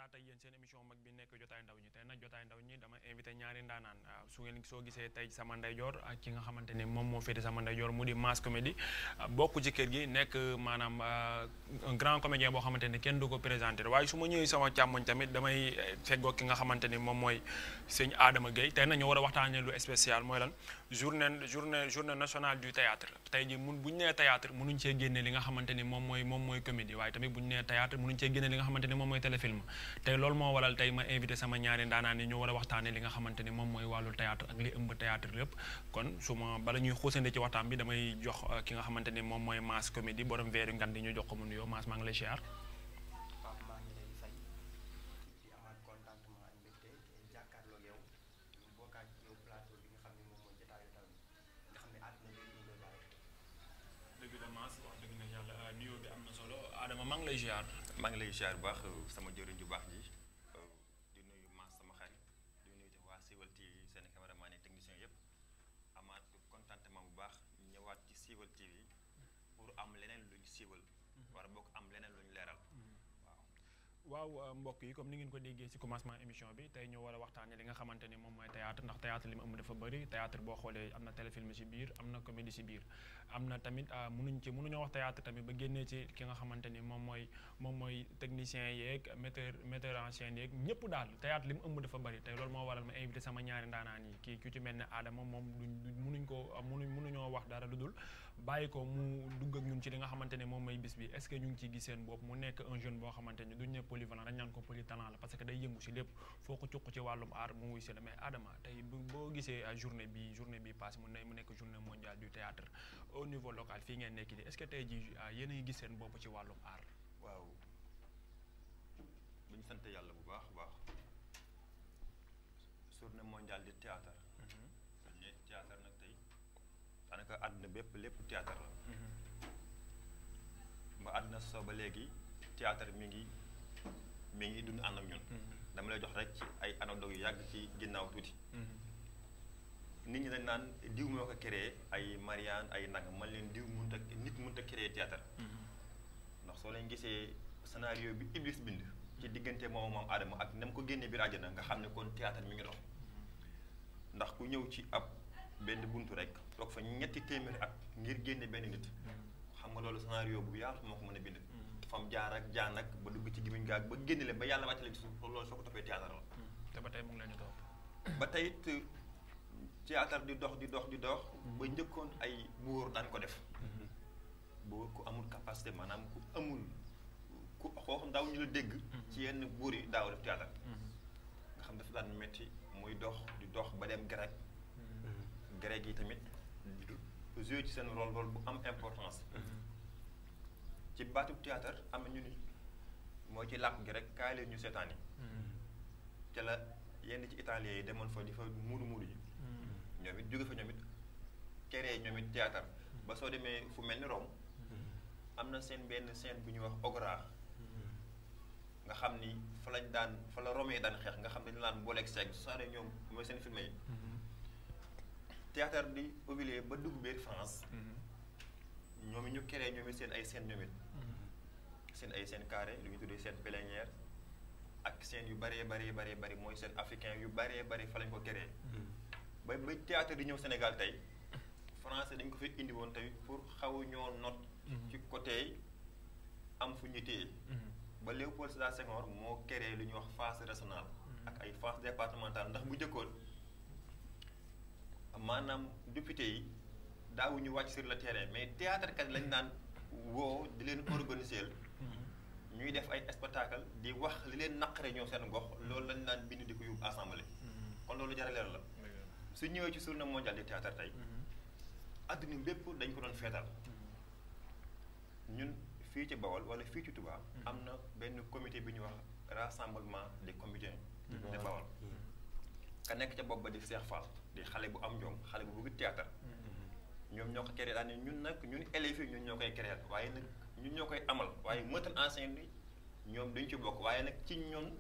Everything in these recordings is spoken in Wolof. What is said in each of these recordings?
àndaat ak yéen seen émission mag bi nekk jotaay ndaw ñi tey nag jotaay ndaw ñi dama invité ñaari ndaanaan su ngeen soo gisee tey sama ndeyjoor ak ki nga xamante ni moom moo féete sama ndeyjoor mu di Mass Comédie bokk ci kër gi nekk maanaam un grand comédien boo xamante ni kenn du ko présenté waaye su ma ñëwee sama càmmoñ tamit damay feggoo ki nga xamante ni moom mooy sëñ Adama Gueye tey nag ñu war a waxtaanee lu spécial mooy lan journée nationale du théâtre tey ji bu ñu nee théâtre mënuñ cee génne li nga xamante ni moom mooy comédie waaye tamit bu ñu nee théâtre mënuñ cee génne li nga xamante ni moom mooy téléfilm tey loolu moo waral tey ma invité sama ñaari ndaanaan yi ñu war a waxtaane li nga xamante ni moom mooy wàllu théâtre ak li ëmb théâtre lépp kon su ma bala ñuy xuusande ci waxtaan bi damay jox ki nga xamante ni moom mooy Mass Comédie borom veeru ngan di ñu jox ko mu nuyoo Mass maa ngi lay siyaar. Pape maa ngi lay fay di amaat contentement ak mbégte jàkkaarloo yow ñu bokkaat yow plateau bi nga xam ne moom mooy jotaayu ndaw ñi nga xam ne àdduna bi ñu koy bàyyi. dëgg la Mass wax dëgg na yàlla nuyoo bi am na solo Adama maa ngi lay siyaar. maa ngi lay siyaar bu baax sama jëriñ ju baax ji di nuyu Mass sama xarit di nuyu te waa Siweul TV seen caméraman yi technicien yëpp amaat contentement bu baax ñëwaat ci Siweul TV pour am leneen luñ siiwal war bokk am leneen luñ leeral waaw mbokk yi comme ni ngeen ko déggee ci commencement émission bi tey ñoo war a waxtaanee li nga xamante ni moom mooy théâtre ndax théâtre li mu ëmb dafa bëri théâtre boo xoolee am na téléfilm ci biir am na comédie ci biir am na tamit mënuñoo wax théâtre tamit ba génnee ci ki nga xamante ni moom mooy technicien yeeg metteur en scène yeeg ñëpp daal théâtre li mu ëmb dafa bëri tey loolu moo waral ma invité sama ñaari ndaanaan yi kii ku ci mel ne Adama moom mënuñoo wax dara lu dul bàyyi ko mu dugg ak ñun ci li nga xamante ne moom mooy bis bi est-ce que ñu ngi ciy gis seen bopp mu nekk un jeune boo xamante ni duñ ne polyvalent dañ naan ko polytalent la parce que day yëngu ci lépp foo ko cuq ci wàllum art mu wuy si la mais Adama tey boo gisee journée bi passé mu nekk journée mondiale du théâtre au niveau local fii ngeen nekk di est-ce que tey ji yéen a ngi gis seen bopp ci wàllum art. waaw bu ñu sant yàlla bu baax baax journée mondiale du théâtre ne théâtre nag tey daanaka àdduna bépp lépp théâtre la ba àdduna soo ba léegi théâtre mi ngi dund ànd ak ñun dama lay jox rek ci ay anecdote yu yàgg ci ginnaaw tuuti nit ñi dañ naan diw moo ko créé ay Marianne ay nangam man leen diw mënut a créé théâtre ndax soo leen gisee scénario bi Iblis bind ci diggante moom Adama ak na mu ko génnee biir àjjana nga xam ne kon théâtre mi ngi dox ndax ku ñëw ci ab benn buntu rek toog fa ñetti téeméeri at ngir génne benn nit xam nga loolu scénario bu yaatu moo ko mën a bind fam jaar ak jaan ak ba dugg ci gimiñ gaag ba génne leen ba yàlla wàcce leen ci suuf loolu soo ko toppee théâtre la te ba tey mu ngi leen di topp ba tey théâtre di dox ba njëkkoon ay buur daan ko def boo ku amul capacité maanaam ku amul ku xoo daaw ñu la dégg ci yenn buur yi daaw def théâtre nga xam dafa daan metti muy dox ba dem grec grec yi tamit joué ci seen rôle bu am importance ci baatub théâtre am na ñu ni mooy ci làkk gi rek kaay leen ñu seetaan yi ca la yenn ci italien yi demoon fa di fa muuru yi ñoom it jóge fa ñoom it créé ñoom it théâtre ba soo demee fu mel ni Rome am na seen benn scène bu ñuy wax Agora nga xam ni fa la Rome yi daan xeex nga xam ne dañu naan booleeg seeg soo dee ñoom mooy seen film yi théâtre di obligé ba dugg biir France ñoom it ñu créé ñoom it seen ay scène ñoom it seen ay scène carré lu ñu tuddee scène plénière ak scène yu bëree bëri mooy scène africain yu bëree bëri fa lañ ko créé ba théâtre di ñëw Sénégal tey français dañ ko fi indi woon tey pour xaw ñoo not ci côté am fu ñu téye ba Léopold Sédar Senghor moo créé lu ñuy wax phase régionale ak ay phase départementale ndax bu jëkkoon maanaam député yi daawuñu wàcc sur le terrain mais théâtre kat lañ daan woo di leen organiser ñuy def ay spectacle di wax li leen naqare ñoo seen gox loolu lañ daan bind di ko yóbbu assemblée kon loolu jar leer la su ñëwee ci journée mondiale du théâtre tey adduna bépp dañ ko doon feetal ñun fii ci Bawol wala fii ci Touba am na benn comité bi ñuy wax rassemblement des comédiens de Bawol ka nekk ca bopp ba di Cheikh Fall di xale bu am jom xale bu bëgg théâtre ñoom ñoo ko créé daal ne ñun élèves yi ñun ñoo koy créé waaye nag ñun ñoo koy amal waaye metteur en scène bi ñoom duñ ci bokk waaye nag ci ñun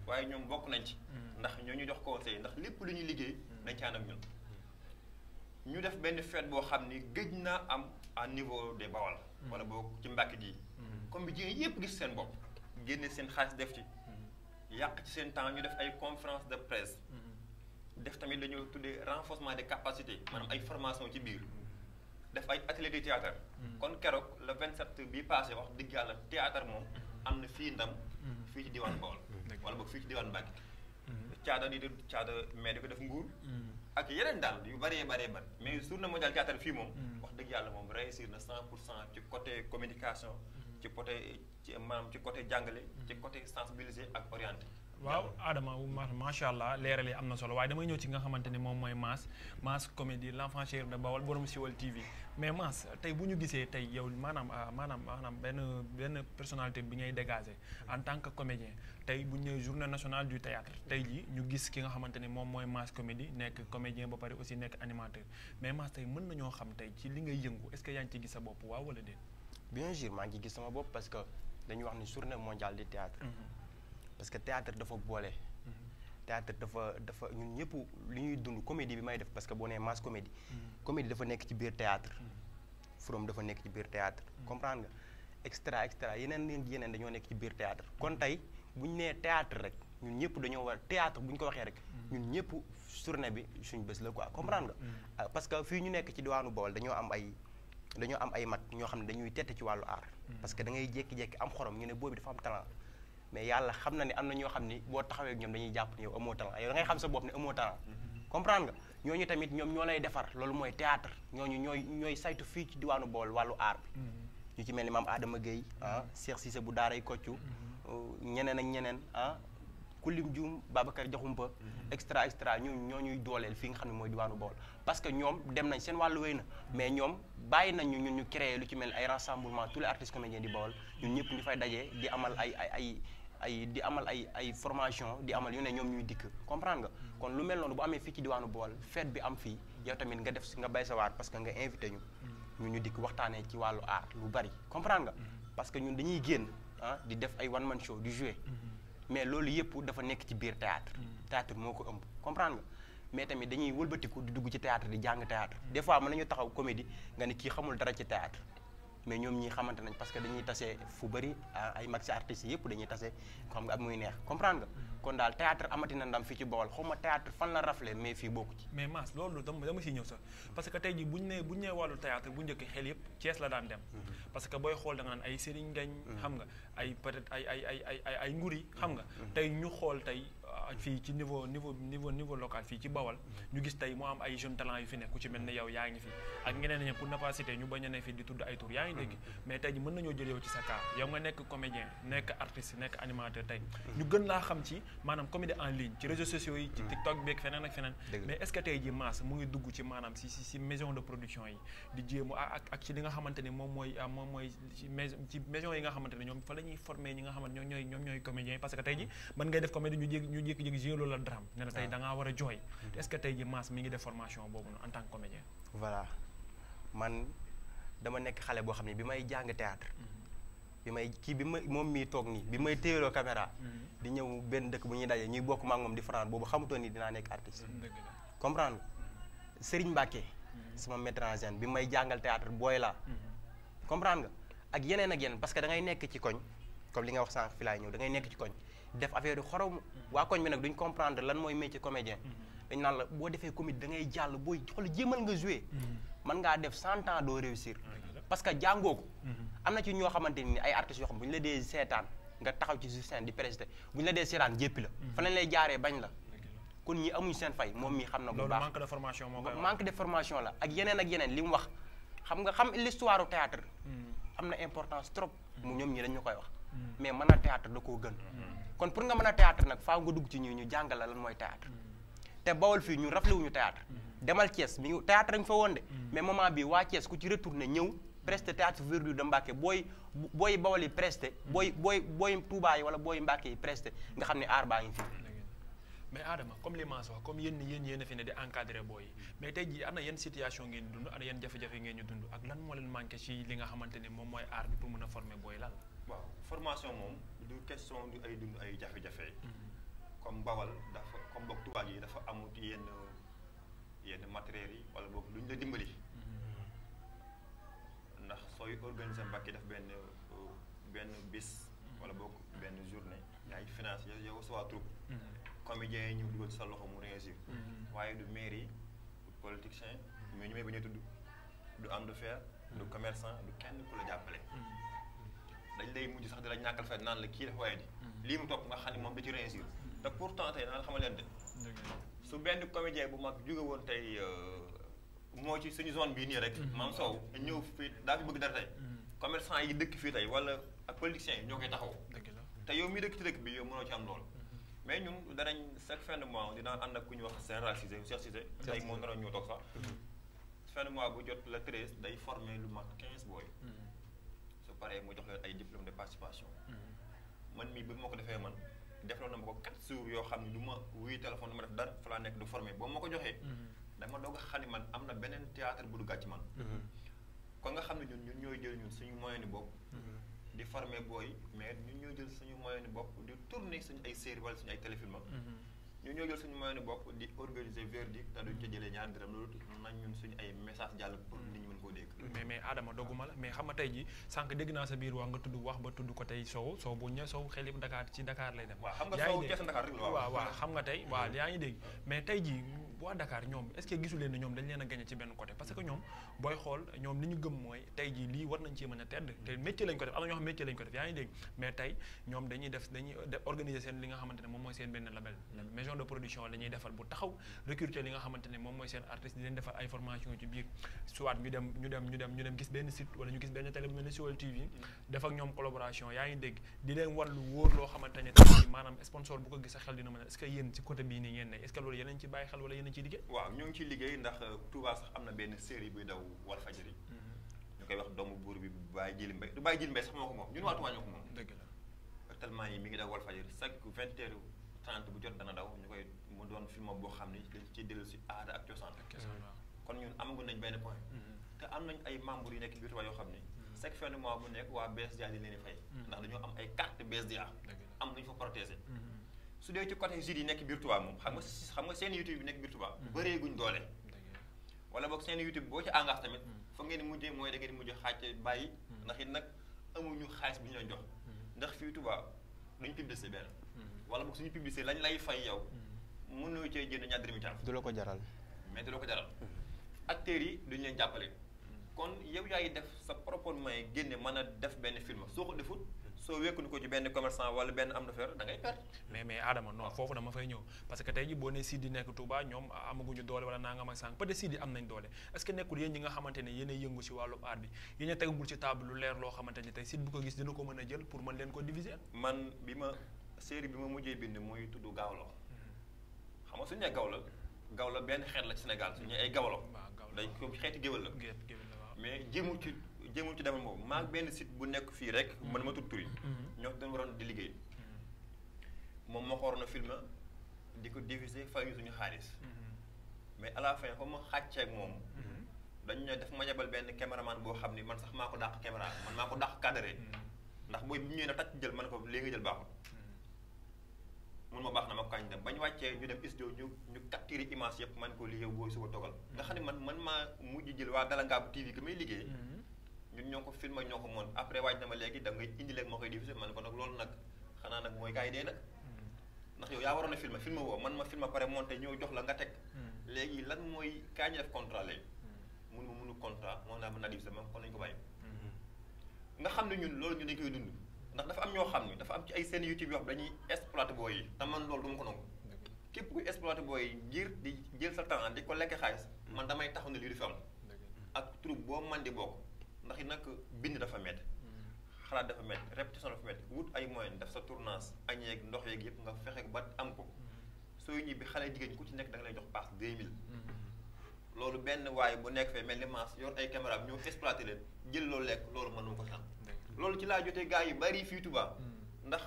waaye ñoom bokk nañ ci ndax ñoo ñu jox conseil ndax lépp lu ñuy liggéey dañ ci ànd ak ñun ñu def benn fête boo xam ni gëj naa am à niveau des Bawol wala boo ci Mbàkke gi comme bi jigéen yépp gis seen bopp génne seen xaalis def ci yàq ci seen temps ñu def ay conférence de presse def tamit dañoo tuddee renforcement des capacités maanaam ay formation ci biir def ay atelier de théâtre kon keroog le 27 bii passé wax dëgg yàlla théâtre moom am na fii ndam fii ci diwaan Bawol wala boog fii ci diwaan Mbacké caada di caada mais di ko def Mbuur ak yeneen daal yu bëree bari mais journée mondiale théâtre fii moom wax dëgg yàlla moom réussir na 100% ci côté communication ci côté maanaam ci côté jàngale ci côté sensibiliser ak orienté waaw Adama macha allah leeral yi am na solo waaye damay ñëw ci nga xamante ni moom mooy Mass comédie l'enfant chéri de Bawol borom Siweul TV mais Mass tey bu ñu gisee tey yow maanaam benn personnalité bi ngay dégager en tant que comédien tey bu ñu nee journée nationale du théâtre tey jii ñu gis ki nga xamante ni moom mooy Mass comédie nekk comédien ba pare aussi nekk animateur mais Mass tey mën nañoo xam tey ci li ngay yëngu est-ce que yaa ngi ci gis sa bopp waaw wala déet. bien sûr maa ngi gis sama bopp parce que dañuy wax ni journée mondiale du théâtre parce que théâtre dafa boole. théâtre dafa ñun ñëpp li ñuy dund comédie bi may def parce que boo nee Mass comédie. comédie dafa nekk ci biir théâtre. From dafa nekk ci biir théâtre. comprendre nga extra yeneen dañoo nekk ci biir théâtre kon tey bu ñu nee théâtre rek ñun ñëpp dañoo war théâtre bu ñu ko waxee rek. ñun ñëpp journée bi suñu bés la quoi comprendre nga. parce que fii ñu nekk ci diwaanu Bawol dañoo am ay mag ñoo xam ne dañuy tette ci wàllu art. parce que da ngay jékki-jékki am xorom ñu ne boobu dafa am talent. mais yàlla xam na ne am na ñoo xam ni boo taxawee ak ñoom dañuy jàpp ni yow amoo talent yow da ngay xam sa bopp ne amoo talent comprendre nga ñooñu tamit ñoom ñoo lay defar loolu mooy théâtre ñooñu ñooy saytu fii ci diwaanu Bawol wàllu art bi ñu ci mel ni maam Adama Gueye Cheikh Cissé bu daaray Koccu ñeneen ak ñeneen Kulim Dioum Babacar Diakhoumpa extra ñoo ñuy dooleel fii nga xam ne mooy diwaanu Bawol parce que ñoom dem nañ seen wàllu wéy na mais ñoom bàyyi nañ ñun ñu créé lu ci mel ni ay rassemblement tous les artistes comédiens di Bawol ñun ñëpp ñu fay dajee di amal ay formation di amal yu ne ñoom ñuy dikk comprendre nga kon lu mel noonu bu amee fii ci diwaanu Bawol fête bi am fii yow tamit nga bay sa waar parce que nga invité ñu dikk waxtaanee ci wàllu art lu bari comprendre nga parce que ñun dañuy génn di def ay one man show di jouer mais loolu yëpp dafa nekk ci biir théâtre moo ko ëmb comprendre nga mais tamit dañuy wëlbatiku di dugg ci théâtre di jàng théâtre des fois mën nañu taxaw comédie nga ne kii xamul dara ci théâtre mais ñoom ñii xamante nañ parce que dañuy tase fu bëri ay mag si artistes yëpp dañuy tase xam nga am muy neex comprendre nga kon daal théâtre amati na ndam fii ci Bawol xaw ma théâtre fan la rafle mais fii bokku ci. mais Mass loolu dama siy ñëw sax parce que tey jii bu ñu nee wàllu théâtre bu njëkk xel yëpp Thiès la daan dem. parce que booy xool da nga naan ay Serigne Ngagne xam nga ay peut-être ay nguri xam nga tey ñu xool tey fii ci niveau local fii ci Bawol ñu gis tey mu am ay jeunes talents yu fi nekk ku ci mel ne yow yaa ngi fi ak ñeneen ñi pour ne pas citer ñu bañ a ne fi di tudd ay tur yaa ngi dégg mais tey ji mën nañoo jël yow ci sa cas yow nga nekk comédien nekk artiste nekk animateur tey ñu gën laa xam ci maanaam comédie en ligne ci réseaux sociaux yi ci TikTok beeg feneen ak feneen mais est-ce que tey ji Mass mu ngi dugg ci maanaam si maison de production yi di jéemu ak ci li nga xamante ni moom mooy ci maison yi nga xamante ne ñoom fa la ñuy former ñi nga xamante ñoom ñooy comédiens yi parce que tey ji mën ngay def comédie ñu jékki-jékki jouer loolu la drame ne la tey da ngaa war a jooy est-ce que tey ji Mass mi ngi def formation boobu en tant que comédien voilà man dama nekk xale boo xam ne bi may jàng théâtre moom mii toog nii bi may téyeloo caméra di ñëw benn dëkk bu ñuy daje ñuy bokk maa moom di fanaan boobu xamutoon ni dinaa nekk artiste comprendre Serigne Mbacké sama maître en scène bi may jàngal théâtre booy laa comprendre nga ak yeneen parce que da ngay nekk ci koñ comme li nga wax sànq fi laay ñëw da ngay nekk ci koñ def affaire yu xorom waa koñ bi nag duñ comprendre lan mooy métier comédien dañ naan la boo defee comédie da ngay jàll booy xool jéemal nga jouer mën ngaa def 100 ans doo réussir parce que jàngoo ko am na ci ñoo xamante ni ay artistes yoo xam bu ñu la dee seetaan nga taxaw ci scène di prester bu ñu la dee seetaan jéppi la fa lañ lay jaaree bañ la kon ñi amuñ seen fay moom mi xam na bu baax manque de formation moo koy manque de formation la ak yeneen li mu wax xam l'histoire du théâtre am na importance trop mu ñoom ñi dañ ñu koy wax mais mën a théâtre da koo gën kon pour nga mën a théâtre nag faaw nga dugg ci ñu jàngal la lan mooy théâtre te Bawol fii ñu raflé wuñu théâtre demal Thiès mi ngi théâtre dañ fa woon de mais moment bi waa Thiès ku ci retourné ñëw presté théâtre Verdure de Mbacké booy Bawol yi presté booy Touba yi wala booy Mbacké yi presté nga xam ne aar baa ngi fi. mais Adama comme li Mass wax comme yéen a fi ne di encadré booy mais tey jii am na yenn situation ngeen dund ana yenn jafe-jafe ngeen ñu dund ak lan moo leen manqué ci li nga xamante ne moom mooy aar bi pour mën a former booy lan la. waaw formation moom du question du ay dund ay jafe-jafe. comme Bawol dafa comme boog tubaab yi dafa amut yenn matériels yi wala boog luñ la dimbali. ndax sooy organiser Mbacké def benn bis wala boog benn journée yaa ay finance yow sa waa troupe comédiens yi ñu dugal sa loxo mu réussir waaye du maire yi du politicien mais ñu may bañ a tudd du homme d'affaires du commerçant du kenn ku la jàppale dañ lay mujj sax di la ñàkkal fay naan la kii dafa waaye di lii mu topp nga xam ne moom da ci réussir te pourtant tey naan xamal leen de su benn comédien bu mag jóge woon tey moo ci suñu zone bii nii rek maam Sow ñëw fii daa fi bëgg dara tey commerçant yi dëkk fii tey wala ak politiciens yi ñoo koy taxaw te yow mi dëkk ci dëkk bi yow mënoo ci am loolu mais ñun danañ chaque fin de mois dinaa ànd ak ku ñu wax général Cissé Cheikh Cissé tey moo naroon ñëw toog sax fin de mois bu jot la 13 day former lu mat 15 booy su paree mu jox leen ay diplôme de participation man mii bi ma ko defee man defaloon na ma ko 4 jours yoo xam ne du ma wuy téléphone du ma def dara fa laa nekk du formé boo ma ko joxee dama doog a xam ne man am na beneen théâtre bu duggaat ci man kon nga xam ne ñun ñooy jël ñun suñu moyen ni bopp di former booy mais ñun ñoo jël suñu moyen ni bopp di tourner suñu ay série wala suñu ay téléfilm ñun ñoo jël suñu moyen ni bopp di organiser verdict te duñ ca jëlee ñaar dërëm loolu nañ ñun suñu ay message jàll pour nit ñi mën koo dégg mais Adama dogguma la mais xam nga tey ji sànq dégg naa sa biir wax nga tudd wax ba tudd ko tey Sow bu ñëwee Sow xel yëpp Dakar ci Dakar lay dem waaw xam nga Sow Cees Dakar rek la waaw xam nga tey waaw yaa ngi dégg mais tey ji waa Dakar ñoom est-ce que gisu leen ne ñoom dañ leen a gagné ci benn côté parce que ñoom booy xool ñoom li ñu gëm mooy tey jii lii war nañ cee mën a tedd te métier lañ ko def am na ñoo xam métier lañ ko def yaa ngi dégg mais tey ñoom dañuy organiser seen li nga xamante ne moom mooy seen benn label maison de production la ñuy defal bu taxaw recruter li nga xamante ne moom mooy seen artiste di leen defal ay formation ci biir soit ñu dem gis benn site wala ñu gis benn télé bu mel ne Siweul TV def ak ñoom collaboration yaa ngi dégg di leen war lu wóor loo xamante ne tey maanaam sponsor bu ko gis sa xel dina mën a est-ce que yéen ci côté bii nii ngeen ne est-ce que loolu yeneen ci bàyyi xel wala yeneen ci liggéey waaw ñoo ngi ciy liggéey ndax Touba sax am na benn série buy daw Walfadjri ñu koy wax doomu buur bi Baye Djili Mbaye du Baye Djili Mbaye sax moo ko moom ñun waa Touba ñoo ko moom dëgg la tellement yi mi ngi daw Walfadjri chaque 20h30 bu jot dana daw ñu koy mu doon film boo xam ni dañ ciy dellu si aada ak cosaan kon ñun amagu nañ benn point te am nañ ay membres yu nekk biir Touba yoo xam ni chaque fin de mois bu nekk waa BSDA di leen di fay ndax dañoo am ay carte BSDA am lu ñu fa protéger su dee ci côté jeunes yi nekk biir Touba moom xam nga seen YouTube bi nekk biir Touba bëreeguñ doole wala boog seen YouTube boo ci engagé tamit fa ngeen di mujjee mooy da ngeen di mujj xaaj bàyyi ndax it nag amuñu xaalis bi ñu leen jox ndax fii Touba duñu publicité benn wala boog suñu publicité lañ lay fay yow mënoo cee jënd ñaar dërëmi caaf du la ko jaral mais du la ko jaral acteurs yi duñu leen jàppale kon yow yaay def sa propre moyen génne mën a def benn film soo ko defut soo wekkuñu ko ci benn commerçant wala benn homme d'affaires da ngay perte mais Adama non foofu dama fay ñëw parce que tey ji boo ne Sidi nekk Touba ñoom amaguñu doole wala nangam ak sànq peut-être Sidi am nañ doole est-ce que nekkul yéen ñi nga xamante ne yéen a yëngu si wàllu art bi yéen a tegagul ci table lu leer loo xamante ne tey Sidi bu ko gis dina ko mën a jël pour mën leen ko diviser man série bi ma mujjee bind muy tudd Gawlo xam nga suñu nee Gawlo benn xeet la ci Sénégal suñu ay Gawlo day ko xeeti géwél la mais jéemul ci demal boobu maa benn site bu nekk fii rek man ma tudd tur yi ñoo dañ waroon di liggéey moom moo ko waroon a filmer di ko diffuser fay ñu suñu xaalis mais à la fin fa ma xàcceeg moom dañu ne daf ma yebal benn caméraman boo xam ni man sax maa ko dàq caméra man maa ko dàq cadré ndax booy bi ñëwee na tàcc jël man ko léegi nga jël baaxul mun ma baax na ma ko kañ dem bañ wàccee ñu dem studio ñu capturer image yëpp man ko lii yow booy suba togal nga xam ne man maa mujj jël waa Dalangaabu TV gi may liggéey ñun ñoo ko filmé ñoo ko moon après waaj na ma léegi da ngay indi léegi ma koy diffusé man ko nag loolu nag xanaa nag mooy gars yi dee nag ndax yow yaa waroon a filmé woo man ma filmé pare monté ñëw jox la nga teg léegi lan mooy kaa ñu def contrat léegi mënu contrat moom naa mën naa diffusé même kon lañu ko bàyyi nga xam ne ñun loolu ñu dañ koy dund ndax dafa am ñoo xam ne dafa am ci ay seen YouTube yoo xam dañuy exploité booy yi te man loolu du ma ko nangu képp kuy exploité booy yi ngir di jël sa temps di ko lekk xaalis man damay taxaw ne lii du fi am ak troupe boo man di bokk ndax it nag bind dafa métti xalaat dafa métti répétition dafa métti wut ay moyens def sa tournage añ yeeg ndox yeeg yëpp nga fexe ba am ko sooy ñibbi xale jigéen ku ci nekk da nga lay jox passe 2000 loolu benn waaye bu nekk fee mel ni maas yor ay caméra bi ñëw exploité leen jël loolu lekk loolu mën na ko xam loolu ci laa jotee gars yi bari fii Touba ndax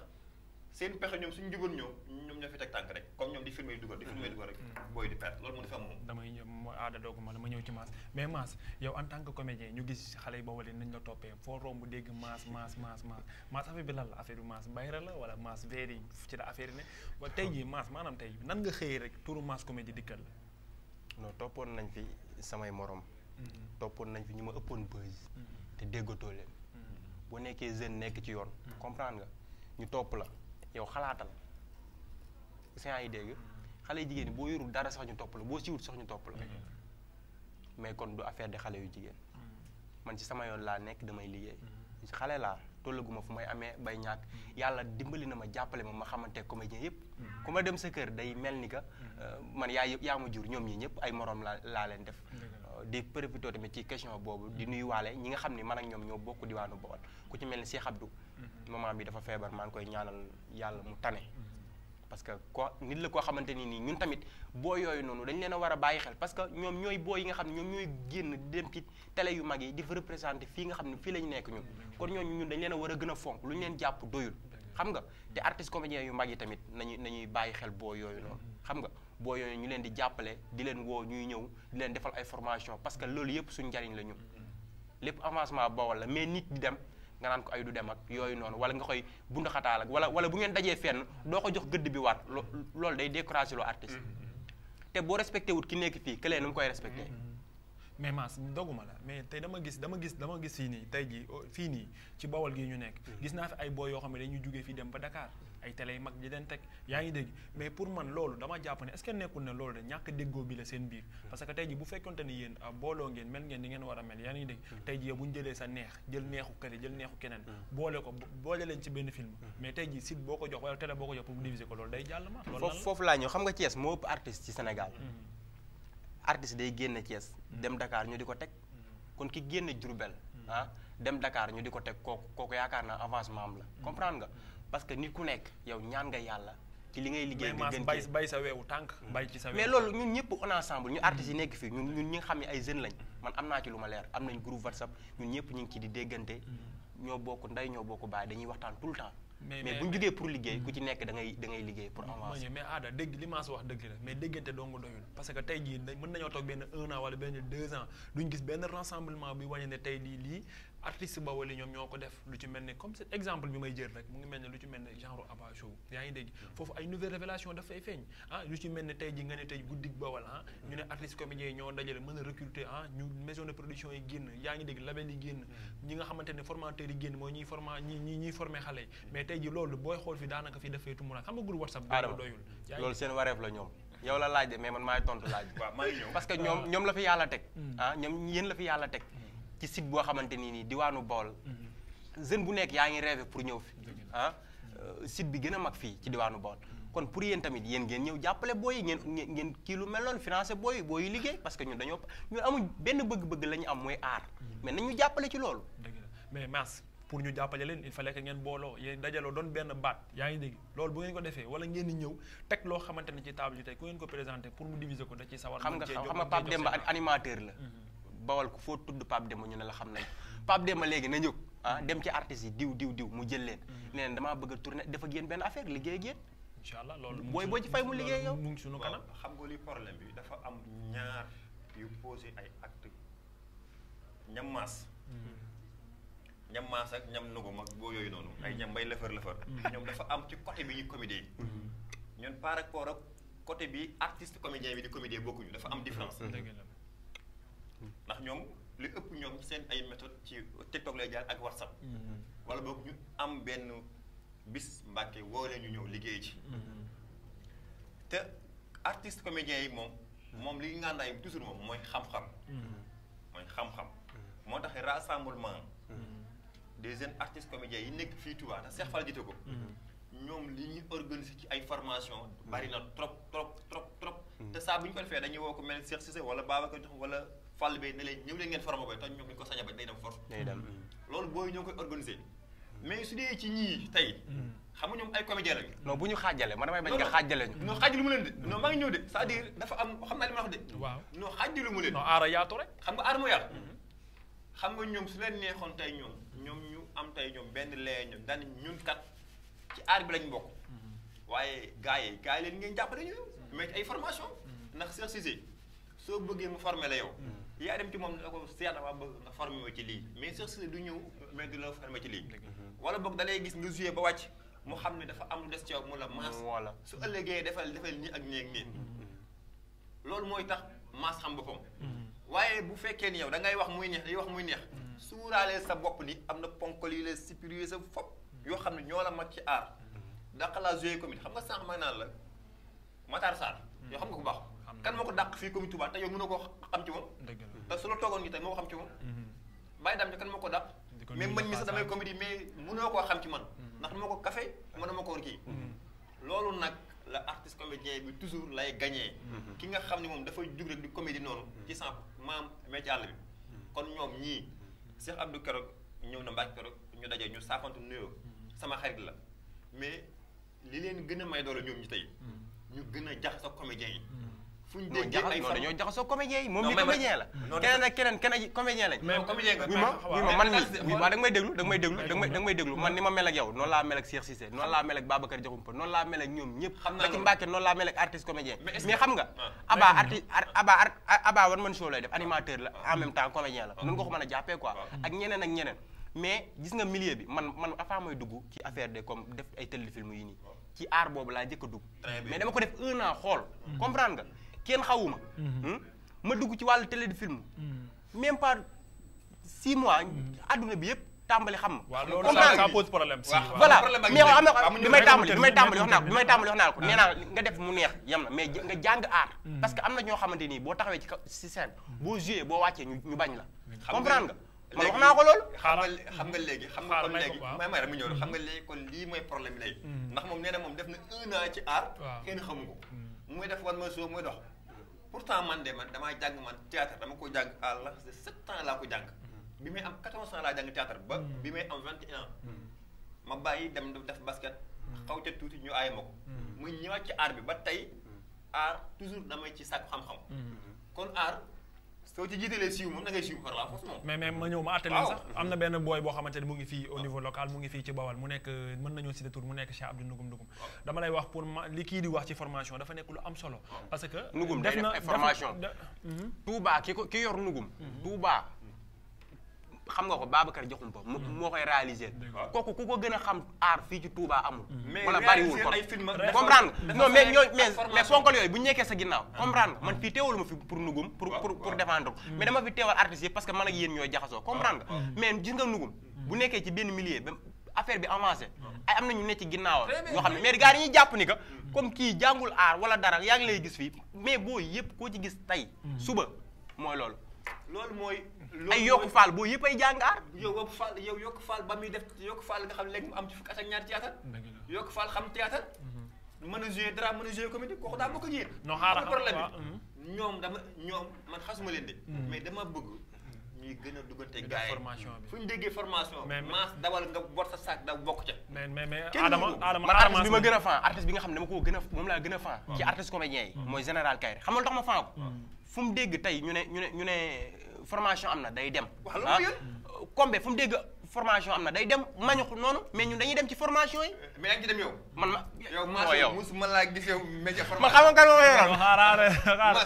seen pexe ñoom suñu jugoon ñoom ñoo fi teg tànk rek comme ñoom di filmer dugal rek booy di perte loolu mu defa moom damay aada dooguma la ma ñëw ci Mass mais Mass yow en tant que comédien ñu gis xale yi boobu leen nañ la toppee foo romb dégg Mass affaire bi lan la affaire bi Mass bayra la wala Mass veeri ci la affaire yi ne wala tey jii Mass maanaam tey nan nga xëyee rek turu Mass comédie dikkal la non toppoon nañ fi samay morom toppoon nañ fi ñu ma ëppoon buzz te déggatoo leen boo nekkee jeune nekk ci yoon comprendre nga ñu topp la yow xalaatal séant yi dégg xale yu jigéen boo yorul dara sax ñu topp la boo siwut sax ñu topp la mais kon du affaire de xale yu jigéen man ci sama yoon laa nekk damay liggéey xale laa tollaguma fu may amee bay ñàkk yàlla dimbali na ma jàppale ma xamante comédien yëpp ku ma dem sa kër day mel ni que man yaa ma jur ñoom ñi ñëpp ay morom laa leen def di profité tamit ci question boobu di nuyuwaale ñi nga xam ni man ak ñoom ñoo bokk diwaanu Bawol ku ci mel ni Cheikh Abdou moment bi dafa feebar maa ngi koy ñaanal yàlla mu tane parce que nit la koo xamante ni nii ñun tamit boo yooyu noonu dañ leen a war a bàyyi xel parce que ñoom ñooy boo yi nga xam ne ñoom ñooy génn di dem ci télé yu mag yi di fa représenté fii nga xam ne fii lañ nekk ñun kon ñooñu ñun dañ leen a war a gën a fonk lu ñu leen jàpp doyul xam nga te artistes comédiens yu mag yi tamit nañuy bàyyi xel boo yooyu noonu xam nga boo yooyu ñu leen di jàppale di leen woo ñuy ñëw di leen defal ay formation parce que loolu yëpp suñu njariñ la ñun lépp avancement Bawol la mais nit di dem nga naan ko ay du dem ak yooyu noonu wala nga koy bundaxataal ak wala bu ngeen dajee fenn doo ko jox gëdd bi waat loolu day découragé loo artiste te boo respecté wut ki nekk fii këlee nu mu koy respecté mais Mass doguma la mais tey dama gis fii nii tey jii fii nii ci Bawol gi ñu nekk gis naa fi ay boo yoo xam ne dañuy jógee fii dem ba Dakar ay télé yu mag di leen teg yaa ngi dégg mais pour man loolu dama jàpp ne est-ce que nekkul ne loolu de ñàkk déggoo bi la seen biir parce que tey jii bu fekkonte ni yéen booloo ngeen mel ngeen di ngeen war a mel yaa ngi dégg tey jii bu ñu jëlee sa neex jël neexu kële jël neexu keneen boole leen ci benn film mais tey jii site boo ko jox wala télé boo ko jox pour mu diviser ko loolu day jàll ma loolu foofu laa ñëw xam nga Thiès moo ëpp artiste ci Sénégal artiste day génn Thiès dem Dakar ñu di ko teg kon ki génn Diourbel dem Dakar ñu di ko teg kooku yaakaar naa avancement am la comprendre nga parce que nit ku nekk yow ñaan nga yàlla ci li ngay liggéey nga gën bay sa weewu tànk bay ci sa weewu mais loolu ñun ñëpp on ensemble ñu artistes yi nekk fii ñun ñi nga xam ne ay jeunes lañ man am naa ci lu ma leer am nañ groupe WhatsApp ñun ñëpp ñu ngi ci di déggante ñoo bokk ndey ñoo bokk baay dañuy waxtaan tout le temps mais bu ñu jógee pour liggéey ku ci nekk da ngay liggéey pour avancer mais aada dégg li Mass wax dëgg la mais déggante dong doyul parce que tey jii mën nañoo toog benn 1 an wala benn 2 ans duñ gis benn rassemblement bi wàññi ne tey lii artiste Bawol yi ñoom ñoo ko def lu ci mel ne comme cet exemple bi may jël rek mu ngi mel ne lu ci mel ne genre Abba Show yaa ngi dégg foofu ay nouvelle révélation dafay feeñ lu ci mel ne tey ji nga ne tey guddig Bawol ñu ne artiste comédiens yi ñoo dajale mën a recruter ñu maison de production yi génn yaa ngi dégg label yi génn ñi nga xamante ne formateurs yi génn mooy ñuy formé xale yi mais tey ji loolu booy xool fi daanaka fii dafay tumuraan xam nga groupe WhatsApp doyul loolu seen wareef la ñoom yow la laaj de mais man maay tontu laaj parce que ñoom la fi yàlla teg ñoom yéen la fi yàlla teg ci site boo xamante nii diwaanu Bawol jeune bu nekk yaa ngi rêvé pour ñëw fi site bi gën a mag fii ci diwaanu Bawol kon pour yéen tamit yéen ngeen ñëw jàppale booy yi ngeen kii lu mel noonu financé booy yi liggéey parce que ñun amuñ benn bëgg-bëgg la ñu am mooy aar mais nañu jàppale ci loolu mais Mass pour ñu jàppale leen il fallait que ngeen booloo yéen dajaloo doon benn baat yaa ngi dégg loolu bu ngeen ko defee wala ngeen di ñëw teg loo xamante ne ci table ji tey ku ngeen ko présenté pour mu diviser ko da ci sawar xam nga Pape Demba animateur la Bawol ku foo tudd Pape Demba ñu ne la xam nañ Pape Demba léegi na jóg dem ci artistes yi diw mu jël leen ne leen damaa bëgg a tourner dafa génn benn affaire liggéey ak yéen incha allah loolu boo ci fay mu liggéey yow mu ngi suñu kanam xam nga li problème bi dafa am ñaar yu posé ay acte ñam maas ak ñam nugum ak boo yooyu noonu ay ñam bay lëfër ñoom dafa am ci côté bi ñu comédie ñun par rapport ak côté bi artiste comédien bi di comédie bokkuñu dafa am différence ndax ñoom li ëpp ñoom seen ay méthode ci TikTok lay jaar ak WhatsApp wala boog ñu am benn bis Mbàkke woo leen ñu ñëw liggéey ci te artiste comédien yi moom li ngàndaay toujours moom mooy xam-xam moo tax rassemblement des jeunes artistes comédiens yi nekk fii Touba te Cheikh Fall jiite ko ñoom li ñuy organiser ci ay formation bari na trop te saa bu ñu ko defee dañuy woo ko mel Cheikh Cissé wala Babacar Diop wala Fall Bay ne leen ñëw leen ngeen formé koy te ñoom ñu ko sañ a bañ day dem force loolu booy ñoo koy organiser mais su dee ci ñii tey xam nga ñoom ay comédien lañu non bu ñu xaajale man damay bañ nga xaajale ñu non xaajalu mu leen de non maa ngi ñëw de c'est-à-dire dafa am xam naa li ma wax de waaw non xaajalu mu leen non aara yaatu rek xam nga aar mu yaatu xam nga ñoom su leen neexoon tey ñoom ñu am tey ñoom benn lee ñoom daan ñun kat ci aar bi lañ bokk waaye gars yi leen ngeen jàppale ñu mais ay formation ndax Cheikh Cissé soo bëggee mu formé la yow yaa dem ci moom ne ko seet waa bëgg nga formé ma ci lii mais Cheikh Cissé du ñëw mais du la formé ci lii wala boog da lay gis nga joué ba wàcc mu xam ne dafa am lu des ci yow mu la maas su ëllëgee defal nii ak nii ak nii loolu mooy tax maas xam boppam waaye bu fekkee ni yow da ngay wax muy neex suuraalee sa bopp ni am na ponkal yi la supérieur sa fop yoo xam ne ñoo la mag ci aar dàq laa joué comédie xam nga sànq may naan la Matar Sarr yow xam nga ko baax kan moo ko dàq fii comédie Touba te yow mënoo koo xam ci moom te su la toogoon gi tey moo ko xam ci moom bàyyi daam kan moo ko dàq mais man mi sax damay comédie mais mënoo koo xam ci man ndax dama ko café man dama ko woon kii loolu nag la artiste comédien bi toujours lay gagné ki nga xam ne moom dafay jug rek di comédie noonu ci sans maam mais ci àll bi kon ñoom ñii Cheikh Abdou keroog ñëw na Mbacke keroog ñu daje ñu saafantu nuyoo sama xarit la mais li leen gën a may doole ñoom ñi tey ñu gën a jaxasoo comédien yi fu ñu déggee ay fan dañoo jaxasoo comédien yi moom mi comédien la keneen ak keneen comédien lañ mais comédien nga wi ma man mi da nga may déglu man ni ma mel ak yow noonu laa mel ak Cheikh Cissé noonu laa mel ak Babacar Diakhoumpa noonu laa mel ak ñoom ñëpp ba ci Mbacke noonu laa mel ak artiste comédien mais xam nga Aba One Man Show lay def animateur la en même temps comédien la noonu nga ko mën a jàppee quoi ak ñeneen mais gis nga milieu bi man avant mooy dugg ci affaire de comme def ay téléfilm yi nii ci art boobu laa njëkk a dugg mais dama ko def 1 an xool comprendre nga kenn xawuma ma dugg ci wàllu téléfilm même pas 6 mois adduna bi yëpp tàmbali xam ma comprendre ça pose problème voilà mais am na bi may tàmbali wax naa ko nee naa nga def mu neex yam na mais nga jàng art parce que am na ñoo xamante nii boo taxawee ci scène boo joué boo wàccee ñu bañ la comprendre nga man wax naa ko loolu xam nga léegi xam nga kon léegi may rek mu ñëw xam nga léegi kon lii mooy problème bi léegi ndax moom nee na moom def na 1 an ci art kenn xamu ko muy def One Man Show muy dox pourtant man damaa jàng man théâtre dama ko jàng à l'âge de 7 ans laa ko jàng bi may am 14 ans laa jàng théâtre ba bi may am 21 ans ma bàyyi dem def basket xaw ca tuuti ñu aaye ma ko muy ñëwaat ci art bi ba tey art toujours damay ci sàkku xam-xam kon art soo ci jiitalee siiw moom da ngay siiw par la force moom mais ma ñëw ma attelé sax am na benn booy boo xamante ne mu ngi fii au niveau local mu ngi fii ci Bawal mu nekk mën nañoo citer tur mu nekk Cheikh Abdou Nugum dama lay wax pour li kii di wax ci formation dafa nekk lu am solo parce que Nugum def na formation Touba ki yor Nugum Touba xam nga ko Babacar Diakhoumpa moo koy réaliser kooku ku ko gën a xam aar fii ci Touba amul wala bariwul kon comprendre non mais fonkal yooyu bu ñu nekkee sa ginnaaw comprendre man fii teewalu ma fi pour Nugum pour défendre mais dama fi teewal artistes yi parce que man ak yéen ñooy jaxasoo comprendre nga mais gis nga Nugum bu nekkee ci benn milieu ba affaire bi avancé ay am na ñu ne ci ginnaawam yoo xam ne mais gars yi ñuy jàpp ni que comme kii jàngul aar wala dara yaa ngi lay gis fii mais boo yëpp koo ci gis tey suba mooy loolu mooy ay yokku faal boo yëpp ay jàngaar yow yokku faal ba muy def yokku faal nga xam ne léegi mu am ci fukki at ak ñaari théâtre yokku faal xam théâtre mën a jouer drame mën a jouer comédie kooku daa ma ko jiir non xaaral problème bi ñoom man xasuma leen de mais dama bëgg ñuy gën a duggante gars yi fu ñu déggee formation maas dawal nga bor sa sac daw bokk ca mais Adama man artiste bi ma gën a fan artiste bi nga xam ne dama ko gën a moom laa gën a fan ci artiste comédien yi mooy Général Kayré xam nga lu tax ma fan ko fu mu dégg tey ñu ne formation am na day dem Kombe fu mu dégg formation am na day dem mañu noonu mais ñun dañuy dem ci formation yi mais yaa ngi ci dem yow man ma yow musuma laa gis yow média formation man xam nga kan moo yoroon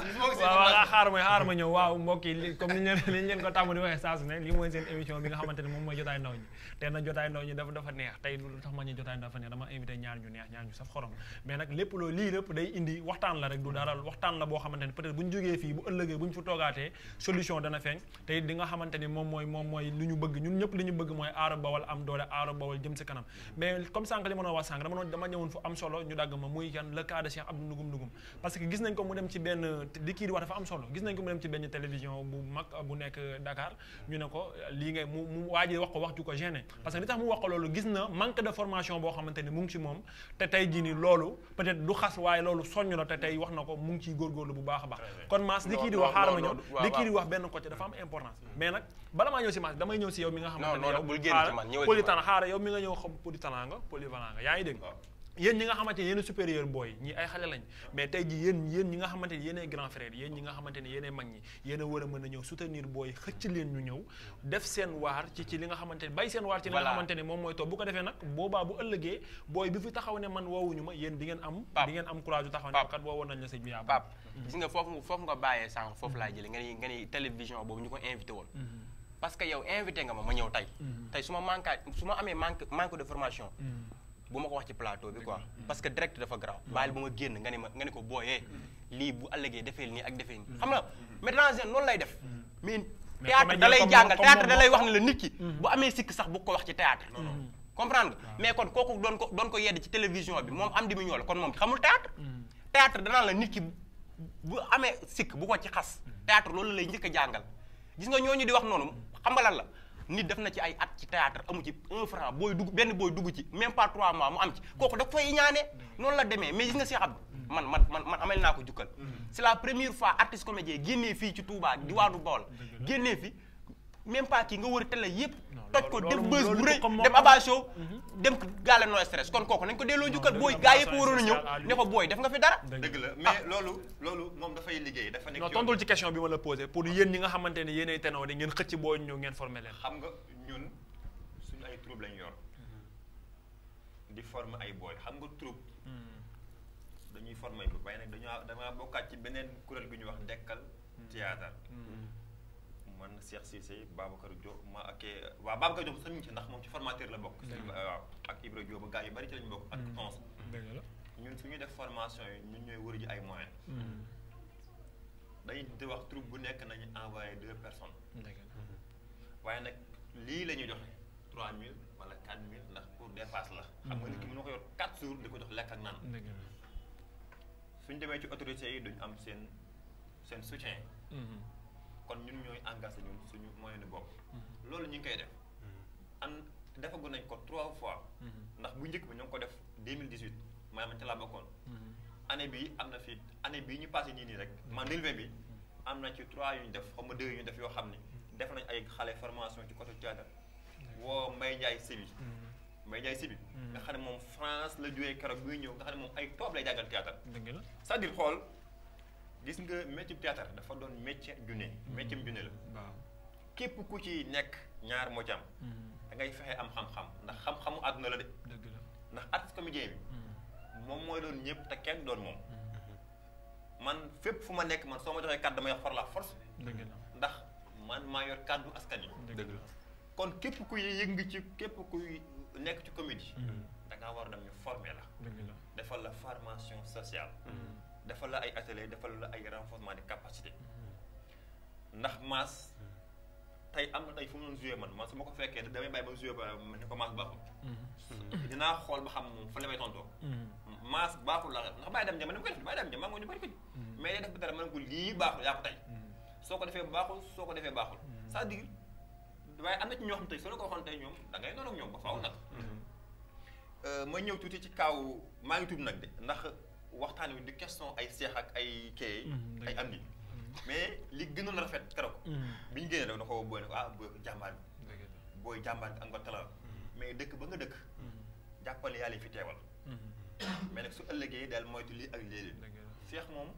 xaar ma ñëw waaw mbokk yi comme ni ñu leen ko tàmm di waxee saa su ne lii mooy seen émission bi nga xamante ne moom mooy jotaay ndaw ñi te nag jotaay ndaw ñi dafa neex tey lu tax ma ñu jotaay ndaw dafa neex dama invité ñaar ñu neex ñaar ñu saf xorom mais nag lépp loolu lii lépp day indi waxtaan la rek du dara waxtaan la boo xamante ne peut-être bu ñu jógee fii bu ëllëgee bu ñu fa toogaatee solution dana feeñ te di nga xamante ni moom mooy lu ñu bëgg ñun ñëpp li ñu bëgg mooy Aar Bawal am doole Aar Bawal jëm si kanam mais comme sànq li ma doon wax sànq dama ñëwoon fu am solo ñu dagg ma muy kan le cas de Cheikh Abdou Nugum parce que gis nañ ko mu dem ci benn li kii di wax dafa am solo gis nañ ko mu dem ci benn télévision bu mag bu nekk Dakar ñu ne ko lii ngay mu waajee wax ju ko gêné parce que li tax mu wax ko loolu gis na manque de formation boo xamante ni mu ngi ci moom te tey jii ni loolu peut-être du xas waaye loolu soññ la te tey wax na ko mu ngi ciy góorgóorlu bu baax a baax kon Mass li kii di wax xaaral ma ñëw li kii di wax benn côté dafa am importance mais nag bala maa ñëw si Mass damay ñëw si yow mi nga xamante ne yow polytalent xaaral yow mi nga ñëw xam polytalent nga polyvalent nga yaa ngi dégg yéen ñi nga xamante ne yéen supérieur booy ñi ay xale lañ mais tey ji yéen ñi nga xamante ne yéenay grand frère yéen ñi nga xamante ne yéenay mag ñi yéen a war a mën a ñëw soutenir booy xëcc leen ñu ñëw def seen waar ci li nga xamante ne bay seen waar ci li nga xamante ne moom mooy toog bu ko defee nag boobaa bu ëllëgee booy bi fi taxaw ne man woowuñu ma yéen di ngeen am courage yu taxaw ne kat woowoon nañ la sëñ bi yaa Pape gis nga foofu nga bàyyee sànq foofu laa jëlee nga ni télévision boobu ñu ko invité woon parce que yow invité nga ma ñëw tey su ma amee manque de formation bu ma ko wax ci plateau bi quoi parce que direct dafa garaaw bàyyil ba ma génn nga ne ko booyee lii bu ëllëgee defeel nii ak defee nii xam nga metteur en scène noonu lay def mais théâtre da lay jàngal théâtre da lay wax ne la nit ki bu amee sikk sax bu ko wax ci théâtre comprendre nga mais kon kooku doon ko yedd ci télévision bi moom am di mu ñoo la kon moom xamul théâtre danaa la nit ki bu amee sikk bu ko ci xas théâtre loolu lay njëkk a jàngal gis nga ñooñu di wax noonu xam nga lan la nit def na ci ay at ci théâtre amu ci 1 franc booy dugg ci même pas 3 mois mu am ci kooku daf fay ñaane noonu la demee mais gis nga Cheikh Abdou man amel naa ko jukkal c'est la première fois artiste comédien génnee fii ci Touba diwaanu Bawol génnee fi même pas kii nga wër télé yëpp toj ko def bës bu rëy dem Abba Show dem gaale no stress kon kooku nañ ko delloo jukkal booy gaa yëpp waroon a ñëw ne ko booy def nga fi dara dëgg la mais loolu moom dafay liggéey dafa nekk non tontul ci question bi ma la posé pour yéen ñi nga xamante ne yéenay tenoo di ngeen xëcc booy ñëw ngeen formé leen xam nga ñun suñu ay troupe lañu yor di former ay booy xam nga troupe dañuy former ay waaye nag damaa bokkaat ci beneen kuréel gu ñuy wax Dekkal théâtre man Cheikh Cissé Babacar Diop waaw Babacar Diop sax ñu ngi ci ndax moom ci formateur la bokk. waaw ak Ibra Diop gars yu bari ci lañu bokk. ak Tons. ñun su ñuy def formation yi ñun ñooy wër ji ay moyens. dañuy di wax troupe bu nekk nañu envoyé 2 personnes. waaye nag lii la ñuy joxe 3000 wala 4000 ndax pour dépasse la. xam nga nit ki mën na ko yor 4 jours di ko jox lekk ak naan. suñu demee ci autorités yi duñu am seen soutien. kon ñun ñooy engagé ñun suñu moyen de bopp loolu ñu ngi koy def defagu nañ ko 3 fois ndax bu njëkk bi ñu ngi ko def 2018 maanaam ca laa bokkoon année bii am na fi année bii ñu passé nii rek man 2020 bi am na ci 3 yu ñu def xaw ma 2 yu ñu def yoo xam ni def nañ ay xale formation ci côté théâtre woo Mbaye Ndiaye Sibi nga xam ne moom France la jógee keroog buy ñëw nga xam ne moom ay toob lay jàngal théâtre c'est-à-dire xool gis nga métier théâtre dafa doon métier junne métier junne la waaw képp ku ci nekk ñaar moo ci am da ngay fexe am xam-xam ndax xam-xamu àdduna la de ndax artiste comédien bi moom mooy doon ñëpp te kenn doon moom man fépp fu ma nekk man soo ma joxee kàddu damay for la force ndax man maa yor kàddu askan yi kon képp kuy yëngu ci képp kuy nekk ci comédie da ngaa war a dem ñu former la defal la formation sociale defal la ay atelier defal la ay renforcement de capacité ndax maas tey am na tey fu mu doon joué man su ma ko fekkee damay bàyyi ba joué ba ni ko maas baaxul dinaa xool ba xam moom fa la may tontoo maas baaxul la ndax bàyyi dem jëm ma ne ko def bàyyi dem jëm maa ngi ñu bëri ko mais day def ba dara ma ne ko lii baaxul yaa ko tey soo ko defee baaxul c'est-à-dire waaye am na ci ñoo xam tey soo la ko waxoon tey ñoom da ngay noonu ak ñoom ba faaw nag ma ñëw tuuti ci kaaw maa ngi tuub nag de ndax waxtaan wi di question ay seex ak ay kay ay am ni mais li gënoon rafet keroog bi ñu génnee rek na ko booy ne ko booy jàmbaar bi booy jàmbaar bi am nga talent mais dëkk ba nga dëkk jàppale yàlla fi teewal mais nag su ëllëgee daal moytu lii ak léegi seex moom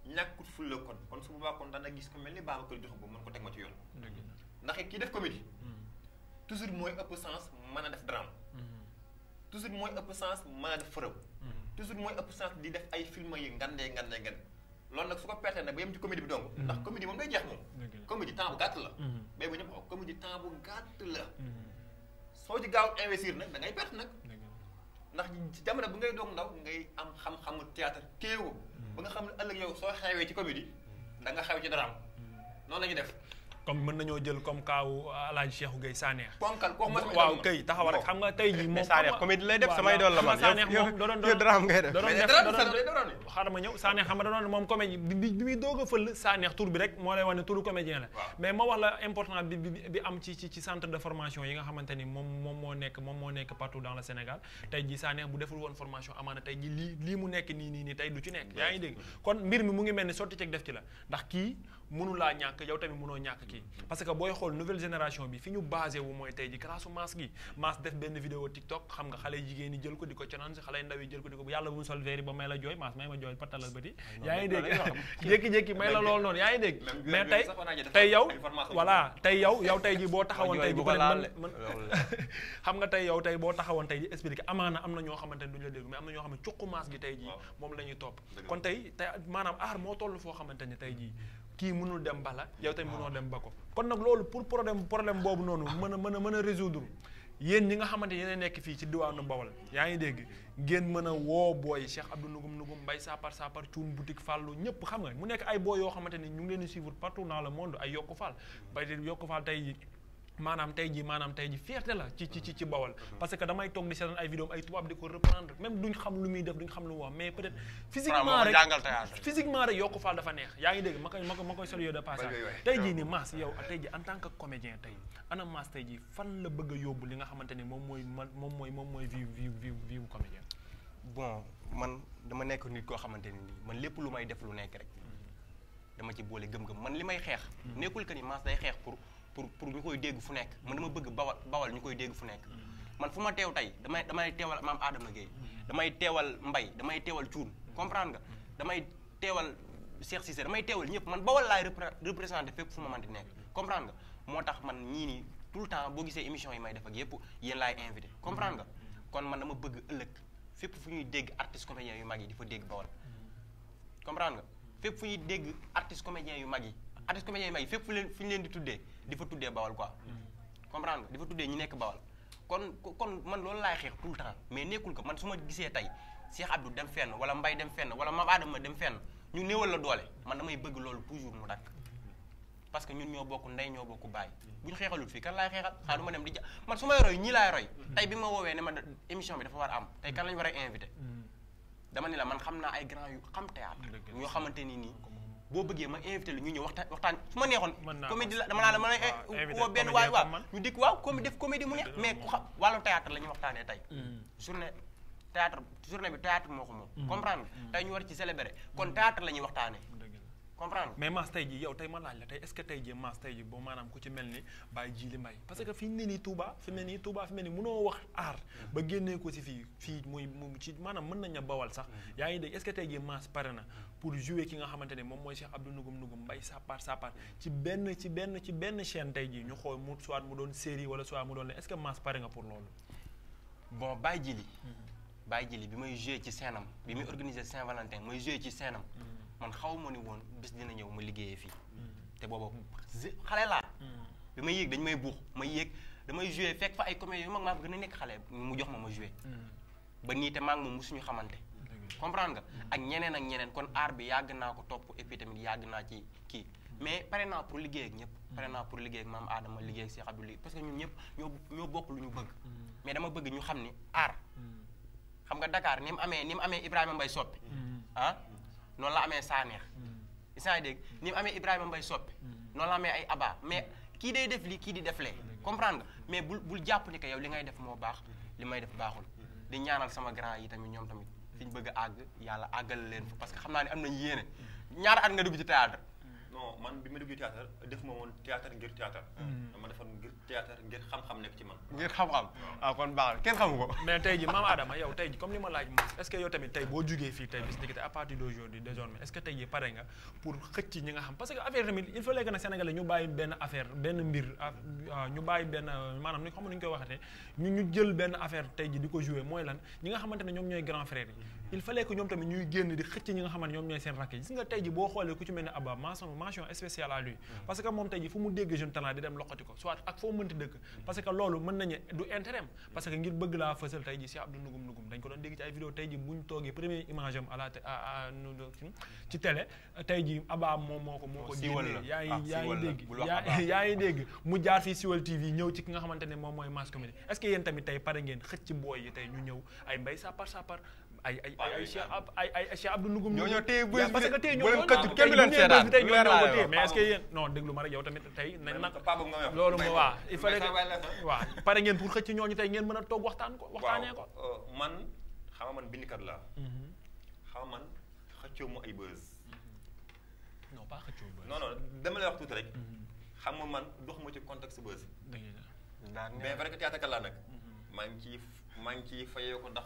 ñàkkut ful la kon su boobaa kon dana gis ko mel ni baaba ko jox bu mën ko teg ma ci yoon ndax kii def comédie toujours mooy ëpp sens mën a def drame toujours mooy ëpp sens mën a def fërëw toujours mooy ëpp sens di def ay film yi ngandee loolu nag su ko pertee nag ba yem ci comédie bi dong ndax comédie moom day jeex moom comédie temps bu gàtt la mais bu ñëpp xaw comédie temps bu gàtt la soo ci gaaw investir nag da ngay perte nag ndax jamono bu ngay doog ndaw ngay am xam-xamu théâtre kéewu ba nga xam ne ëllëg yow soo xewee ci comédie da nga xew ci drame noonu la ñuy def comme mën nañoo jël comme kaawu Alaaji Cheikhou Gueye Sanex waaw kay taxaw rek xam nga tey jii moom Sanex comédie lay def samay doon la man Sanex moom doon drame ngay def xaaral ma ñëw Sanex xam nga doon moom comédie bi muy doog a fël Sanex tur bi rek moo lay wane turu comédien la mais ma wax la important bi am ci centre de formation yi nga xamante ni moom moo nekk partout dans le Sénégal tey jii Sanex bu deful woon formation amaana tey jii lii mu nekk nii tey du ci nekk yaa ngi dégg kon mbir mi mu ngi mel ni sotti ceeg def ci la ndax kii mënu laa ñàkk yow tamit mënoo ñàkk kii parce que booy xool nouvelle génération bi fi ñu basé wu mooy tey ji grâce au Mass gi Mass def benn vidéo TikTok xam nga xale jigéen ñi jël ko di ko challenge xale ndaw yi jël ko di ko bu yàlla bu mu sol verre ba may la jooy Mass may ma jooy patalal bëti yaa ngi dégg jékki-jékki may la loolu noonu yaa ngi dégg mais tey yow voilà tey yow tey ji boo taxawoon tey ji mën xam nga tey yow tey boo taxawoon tey ji expliqué amaana am na ñoo xamante ne duñu la dégg mais am na ñoo xam ne cuqu Mass gi tey ji moom la ñuy topp kon tey maanaam aar moo toll foo xamante ne tey ji kii mënul dem bala yow tamit mënoo dem ba ko kon nag loolu pour problème boobu noonu mën a résoudre yéen ñi nga xamante yéen nekk fii ci diwaanu Bawol yaa ngi dégg ngeen mën a woo booy Cheikh Abdou Nugum Mbay Sapar Cuun boutique Fallou ñëpp xam nga mu nekk ay booy yoo xamante ni ñu ngi leen di suivre partout dans le monde ay Yokku Fall bay Yokku Fall tey maanaam tey ji fierté la ci Bawol parce que damay toog di seetaan ay vidéo ay tubaab di ko reprendre même duñ xam lu muy def duñ xam lu mu wax mais peut-être physiquement rek Yoko Fall dafa neex yaa ngi dégg ma koy saluer de passage tey jii ni Mass yow tey ji en tant que comédien tey ana Mass tey ji fan la bëgg a yóbbu li nga xamante ni moom mooy vie comédien. bon man dama nekk nit koo xamante ne nii man lépp lu may def lu nekk rek dama ci boole gëm-gëm man li may xeex nekkul que ni Mass day xeex pour ñu koy dégg fu nekk man dama bëgg bawal ñu koy dégg fu nekk man fu ma teew tey damay teewal maam Adama Gueye damay teewal Mbaye damay teewal Thioune comprendre nga damay teewal Cheikh Cissé damay teewal ñëpp man bawal laay représenté fépp fu ma mën di nekk comprendre nga moo tax man ñii nii tout le temps boo gisee émission yi may def ak yëpp yéen laay invité comprendre nga kon man dama bëgg ëllëg fépp fu ñuy dégg artistes comédiens yu mag yi di fa dégg bawal comprendre nga fépp fu ñuy dégg artistes comédiens yu mag yi fépp fu ñu leen di tuddee di fa tuddee bawal quoi comprendre nga di fa tuddee ñi nekk bawal kon man loolu laay xeex tout le temps mais nekkul ko man su ma gisee tey Cheikh Abdou dem fenn wala Mbaye dem fenn wala Mame Adama dem fenn ñu néewal la doole man damay bëgg loolu toujours mu dakk parce que ñun ñoo bokk ndey ñoo bokk baay bu ñu xeexalul fii kan laay xeexal xaa du ma dem di man su may roy ñii laay roy tey bi ma woowee ne ma émission bi dafa war a am tey kan lañu war a invité dama ni la man xam naa ay grand yu xam théâtre ñoo xamante ni nii boo bëggee ma invité la ñu ñëw waxtaan su ma neexoon comédie la dama naa la mën a woo benn waay waaw ñu dikk waaw def comédie mu neex mais ku xam wàllu théâtre la ñuy waxtaanee tey journée bi théâtre moo ko moom comprendre nga tey ñu war ci célébrer kon théâtre la ñuy waxtaanee comprendre mais Mass tey jii yow tey ma laaj la tey est-ce que tey jii Mass tey jii boo maanaam ku ci mel ni Baye Djily Mbaye parce que fi mu ne nii Touba fi mu ne nii mënoo wax art ba génnee ko si fii muy ci maanaam mën nañ a bawal sax yaa ngi dégg est-ce que tey jii Mass pare na pour jouer ki nga xamante ne moom mooy Cheikh Abdou Nugum Mbaye Sapar ci benn chaîne tey jii ñu xool mu soit mu doon série wala soit mu doon est-ce que Mass pare nga pour loolu. bon Baye Djily bi may jouer ci scène am bi muy organiser Saint-Valentin may jouer ci scène am man xaw ma ni woon bis dina ñëw ma liggéeyee fii te booba xale laa bi may yéeg dañu may buux ma yéeg damay joué fekk fa ay comédiens yu mag maa fa gën a nekk xale mu jox ma joué ba nii te maa ngi moom musuñu xamante comprendre nga ak ñeneen kon art bi yàgg naa ko topp et puis tamit yàgg naa ci kii mais pare naa pour liggéey ak ñëpp pare naa pour liggéey ak Mame Adama liggéey ak Cheikh Abdou parce que ñun ñëpp ñoo bokk lu ñu bëgg mais dama bëgg ñu xam ni art xam nga Dakar ni mu amee Ibrahima Mbaye Soppi noonu la amee Saneex isaa dégg ni mu amee Ibrahima Mbaye Soppi noonu la amee ay Aba mais kii day def lii kii di def lee comprendre nga mais bul jàpp ni que yow li ngay def moo baax li may def baaxul di ñaanal sama grand yi tamit ñoom tamit fi ñu bëgg a àgg yàlla àggal leen fa parce que xam naa ne am nañu yéene ñaata at nga dugg ci théâtre non man bi ma dugg théâtre def ma woon théâtre ngir théâtre dama defoon ngir théâtre ngir xam-xam nekk ci man ngir xam-xam kon baax na kenn xamu ko mais tey ji Mame Adama yow tey ji comme li ma laaj Mass est-ce que yow tamit tey boo jugee fii tey bis à partir d'aujourd'hui désormais est-ce que tey ji pare nga pour xëcc ñi nga xam parce que affaire tamit il faut que nag Sénégalais ñu bàyyi benn affaire benn mbir ñu bàyyi benn maanaam ni xam nu ñu koy waxatee ñu jël benn affaire tey ji di ko jouer mooy lan ñi nga xamante ne ñoom ñooy grand frère yi il fallait que ñoom tamit ñuy génn di xëcc ñi nga xamante ñoom ñooy seen rakk yi gis nga tey ji boo xoolee ku ci mel ne Abba mention spéciale à lui parce que moom tey ji fu mu dégg jeune talent di dem loqati ko soit ak foo mënti dëkk parce que loolu mën nañu du intérêt parce que ngir bëgg laa fësal tey ji si Abdou Nugum dañ ko doon dégg ci ay vidéo tey ji buñ toogee première image am à la ci télé tey ji Abba moom moo ko génnee yaa ngi dégg mu jaar fii Siwal TV ñëw ci ki nga xamante ne moom mooy Mass Comedy est-ce que yéen tamit tey pare ngeen xëcc booy yi tey ñu ñëw ay Mbaye Sapar ay Cheikh Abdou Nugum ñoo téye bës parce que tey ñoo xëcc kenn du leen seetaan tey ñoo ko téye mais est-ce que yéen non déglu ma rek yow tamit tey nañ nag loolu moo waaw il fallait que waaw pare ngeen pour xëcc ñooñu tey ngeen mën a toog waxtaanee ko man xam nga man bindkat laa xam nga man xëccoo mu ay bës non pas xëccoo bës non dama lay wax tuuti rek xam nga man dox ma ci contexte bës mais vrai que théâtre laa nag maa ngi ciy fayee ko ndax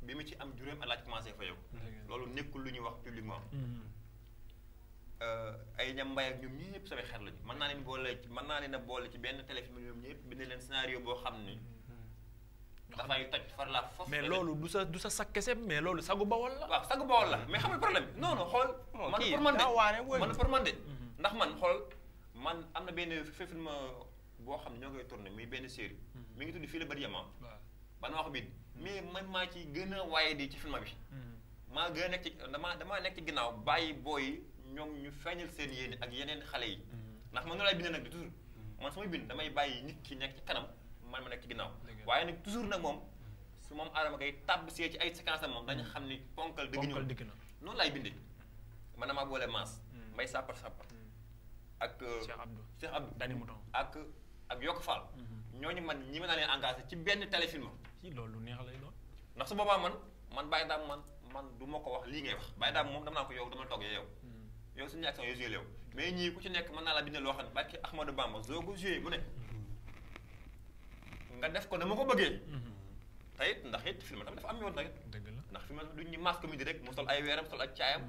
bi ma ci am juróom at laa ci commencé fayoo loolu nekkul lu ñuy wax publiquement ay ñam mbay ak ñoom ñëpp samay xel lañu mën naa leen a boole ci benn téléfilm ñoom ñëpp bind leen scénario boo xam ni dafay toj far la foofu mais loolu du sa sag kese mais loolu sagu Bawol la waaw sagu Bawol la mais xam nga problème bi non xool man pour man de ndax man xool man am na benn film boo xam ne ñoo koy tourné muy benn série mi ngi tudd fii la bëri yama ban wax bi mais man maa ci gën a waaye di ci film bi maa gën a nekk ci damaa nekk ci ginnaaw bàyyi booy ñoom ñu feeñal seen yéene ak yeneen xale yi ndax man noonu laay bindee nag di toujours man samay bind damay bàyyi nit ki nekk ci kanam man ma nekk ci ginnaaw Dëgg la. waaye nag toujours nag moom su moom Adama Gaye tàbb see ci ay séquence am moom dañu xam ni ponkal dëgg ñëw digg na noonu laay bindee man damaa boole maas mbay sàppar sàppar ak Cheikh Abdou Dani Mouton ak Yokk Fall ñooñu man ñi ma naa leen engagé ci benn téléfilm ci loolu neex lay doon ndax su boobaa man Baye Dame man du ma ko wax lii ngay wax Baye Dame moom dama naa ko yow dama toog yow suñu action yow joué yow mais ñii ku ci nekk mën naa la bindal loo xam ne barki Ahmadou Bamba soo ko joué mu ne nga def ko dama ko bëggee tayit ndax it film tam dafa am yoon tayit dëgg la ndax film duñ ñu masse comédie rek mu sol ay weeram sol ak caayam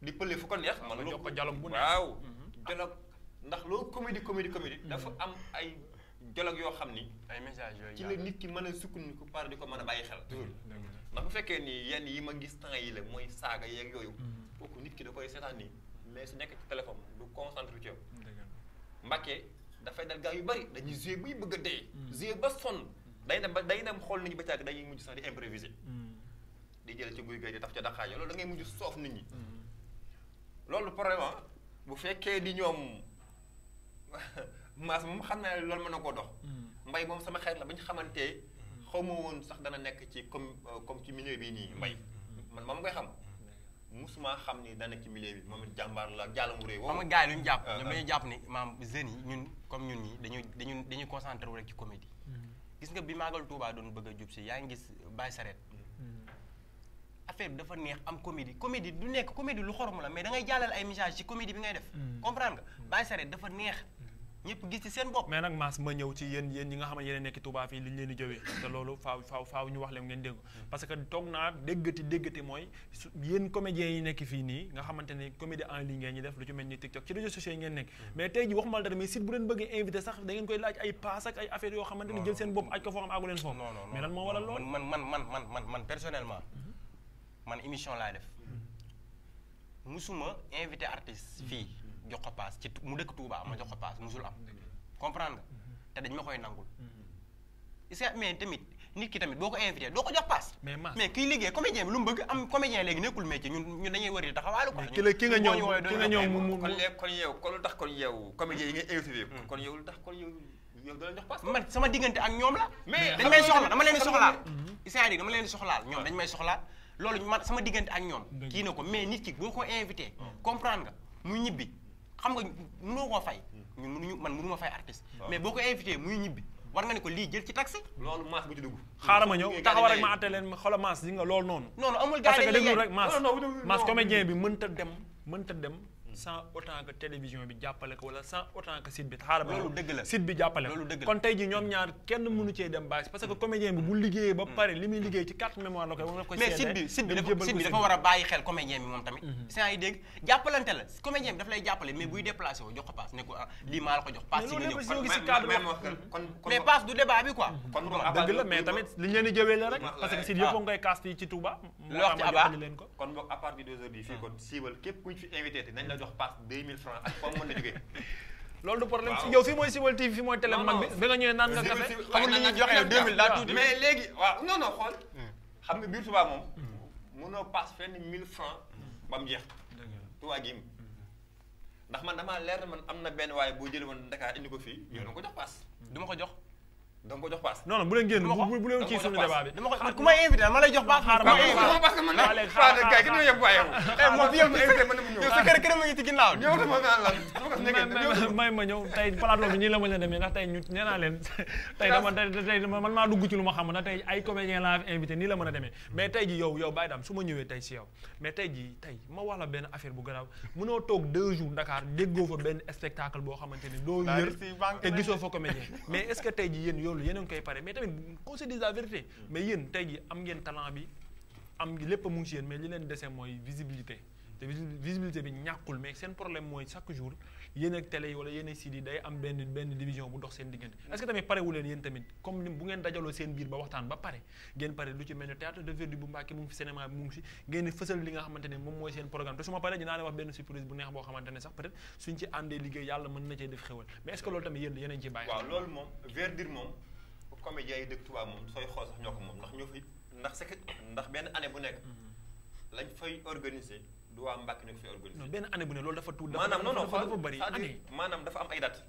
di pële fu ko neex man nga jox ko dialogue bu neex waaw dialogue ndax loolu comédie dafa am ay dialogue yoo xam ni ay message yooyu ci la nit ki mën a sukkandiku par di ko mën a bàyyi xel ndax bu fekkee ni yenn yi ma gis temps yi la mooy saaga yeeg yooyu kooku nit ki da koy seetaan nii mais su nekk ci téléphone du concentré ci yow Mbàkke dafay dal gars yu bari dañuy jouer buy bëgg a dee jouer ba sonn day dem xool nit ñi ba càgg dañuy mujj sax di improviser di jël ci guy gay di taf ca daqaaja loolu da ngay mujj soof nit ñi loolu problème bu fekkee di ñoom maas moom xam naa ne loolu mën na koo dox mbay moom sama xeet la ba ñu xamantee xaw ma woon sax dana nekk ci comme ci milieu bi nii mbay man moom ngay xam musuma xam ni dana nekk ci milieu bi moom it jàmbaar la jàll mu réew xam nga gars yi lu ñu jàpp ñoom dañuy jàpp ni maam jeunes yi ñun comme ñun ñi dañuy concentré wu rek ci comédie gis nga bi Magal Touba doon bëgg a jub si yaa ngi gis Baye Saret affaire bi dafa neex am comédie du nekk comédie lu xorom la mais da ngay jàllal ay message ci comédie bi ngay def comprendre nga Baye Saret dafa neex ñëpp gis ci seen bopp mais nag Mass ma ñëw ci yéen ñi nga xam ne yéen nekk Touba fii li ñu leen di jëwee te loolu faaw ñu wax leen ngeen dégg parce que toog naa déggati mooy yéen comédiens yi nekk fii nii nga xamante ne comédie en ligne ngeen ñi def lu ci mel ni TikTok ci réseaux sociaux yi ngeen nekk mais tey ji waxuma la dara mais site bu leen bëggee invité sax da ngeen koy laaj ay pass ak ay affaires yoo xamante ni jël seen bopp aj ko foo xam àggu leen foofu mais lan moo waral loolu man personnellement man émission laay def musuma invité artiste fii jox ko paas ci mu dëkk Touba ma jox ko paas musul am comprendre nga te dañ ma koy nangul est-ce que mais tamit nit ki tamit boo ko invité doo ko jox paas mais kiy liggéey comédien bi lu mu bëgg am comédien léegi nekkul métier ñun dañuy wër di taxawaalu quoi ki nga ñëw mu kon lu tax kon yow comédien yi nga invité kon yow lu tax kon yow doo leen jox paas man sama diggante ak ñoom la mais dañ may soxla dama leen di soxlaal c'est-à-dire dama leen di soxlaal ñoom dañ may soxlaal loolu man sama diggante ak ñoom kii na ko mais nit ki boo ko invité comprendre nga muy ñibbi xam nga mënoo koo fay ñun mënu ma fay artiste mais boo ko invité muy ñibbi war nga ne ko lii jël ci taxi loolu maas bu ci dugg xaaral ma ñëw taxaw rek ma àtte leen xoolal Mass di nga loolu noonu amul parce que déglu rek Mass comédien bi mënta dem sans autant que télévision bi jàppale ko wala sans autant que site bi xaaral ma loolu dëgg la site bi jàppale ko kon tey ji ñoom ñaar kenn mënu cee dem bàyyi parce que comédien bi bu liggéeyee ba pare li muy liggéey ci carte mémoire la koy moom la koy mais site bi dafa war a bàyyi xel comédien bi moom tamit c'est yi dégg jàppalante la comédien bi daf lay jàppale mais buy déplacé wu jox ko paas ne ko lii maa la ko jox paas si nga ñëw mais paas du débat bi quoi dëgg la mais tamit li ñu leen di jëwee la rek parce que site yëpp ngay kaas fii ci Touba wax ci Aba leen ko kon boog à partir de aujourd'hui fii kon siiwal képp kuñ fi invité nañ la jox paas 2000 francs ak foo mën a jógee loolu du problème yow fii mooy Siweul TV fii mooy télé mag bi ba nga ñëwee naan nga café xamul li ñuy joxe 2000 daa tuuti mais léegi waaw non xool xam nga biir Touba moom mënoo paas fenn 1000 francs ba mu jeex Touba gi ndax man damaa leer na man am na benn waaye boo jëlee woon Dakar indi ko fii yow danga ko jox paas du ma ko jox danga ko jox paas non bu leen génn bu leen ci suñu débat bi dama ko ku may invité ma lay jox paas parce que man kay gën yeb waaye moom yow sa kër ma ngi ci ginnaaw ñëw dama naan la may ma ñëw tey plateau bi ñii la ma leen demee ndax tey ñu nee naa leen tey man maa dugg ci lu ma xam na tey ay comédien laa fi invité nii la mën a demee mais tey ji yow Baye Dame su ma ñëwee tey si yow mais tey ma wax la benn affaire bu garaaw mënoo toog 2 jours Dakar déggoo fa benn spectacle boo xamante ni doo yër te gisoo fa comédien mais est-ce que tey ji yéen loolu yéen a ngi koy pare mais tamit qu'on se dise la vérité mais yéen tey ji am ngeen talent bi am lépp mu ngi si yéen mais li leen dese mooy visibilité te visibilité bi ñàkkul mais seen problème mooy chaque jour yéen ak télé yi wala yéen ak site yi day am benn division bu dox seen diggante est-ce que tamit parewu leen yéen tamit comme ni bu ngeen dajaloo seen biir ba waxtaan ba pare ngeen pare lu ci mel ne théâtre de verdure bu Mbàkke mu ngi fi cinéma bi mu ngi fi ngeen fësal li nga xamante ne moom mooy seen programme te su ma paree dinaa leen wax benn surprise bu neex boo xamante ne sax peut-être suñ ci àndee liggéey yàlla mën na cee def xewal mais est-ce que loolu tamit yéen a ngi ci bàyyi waaw loolu moom verdure moom comédiens yi dëkk Touba moom sooy xool sax ñoo ko moom ndax ñoo fi ndax benn année bu nekk lañ fay organiser du waa Mbàkke ñoo ko fay organiser. non benn année bu ne loolu dafa tuut. maanaam non dafa bëri maanaam dafa am ay date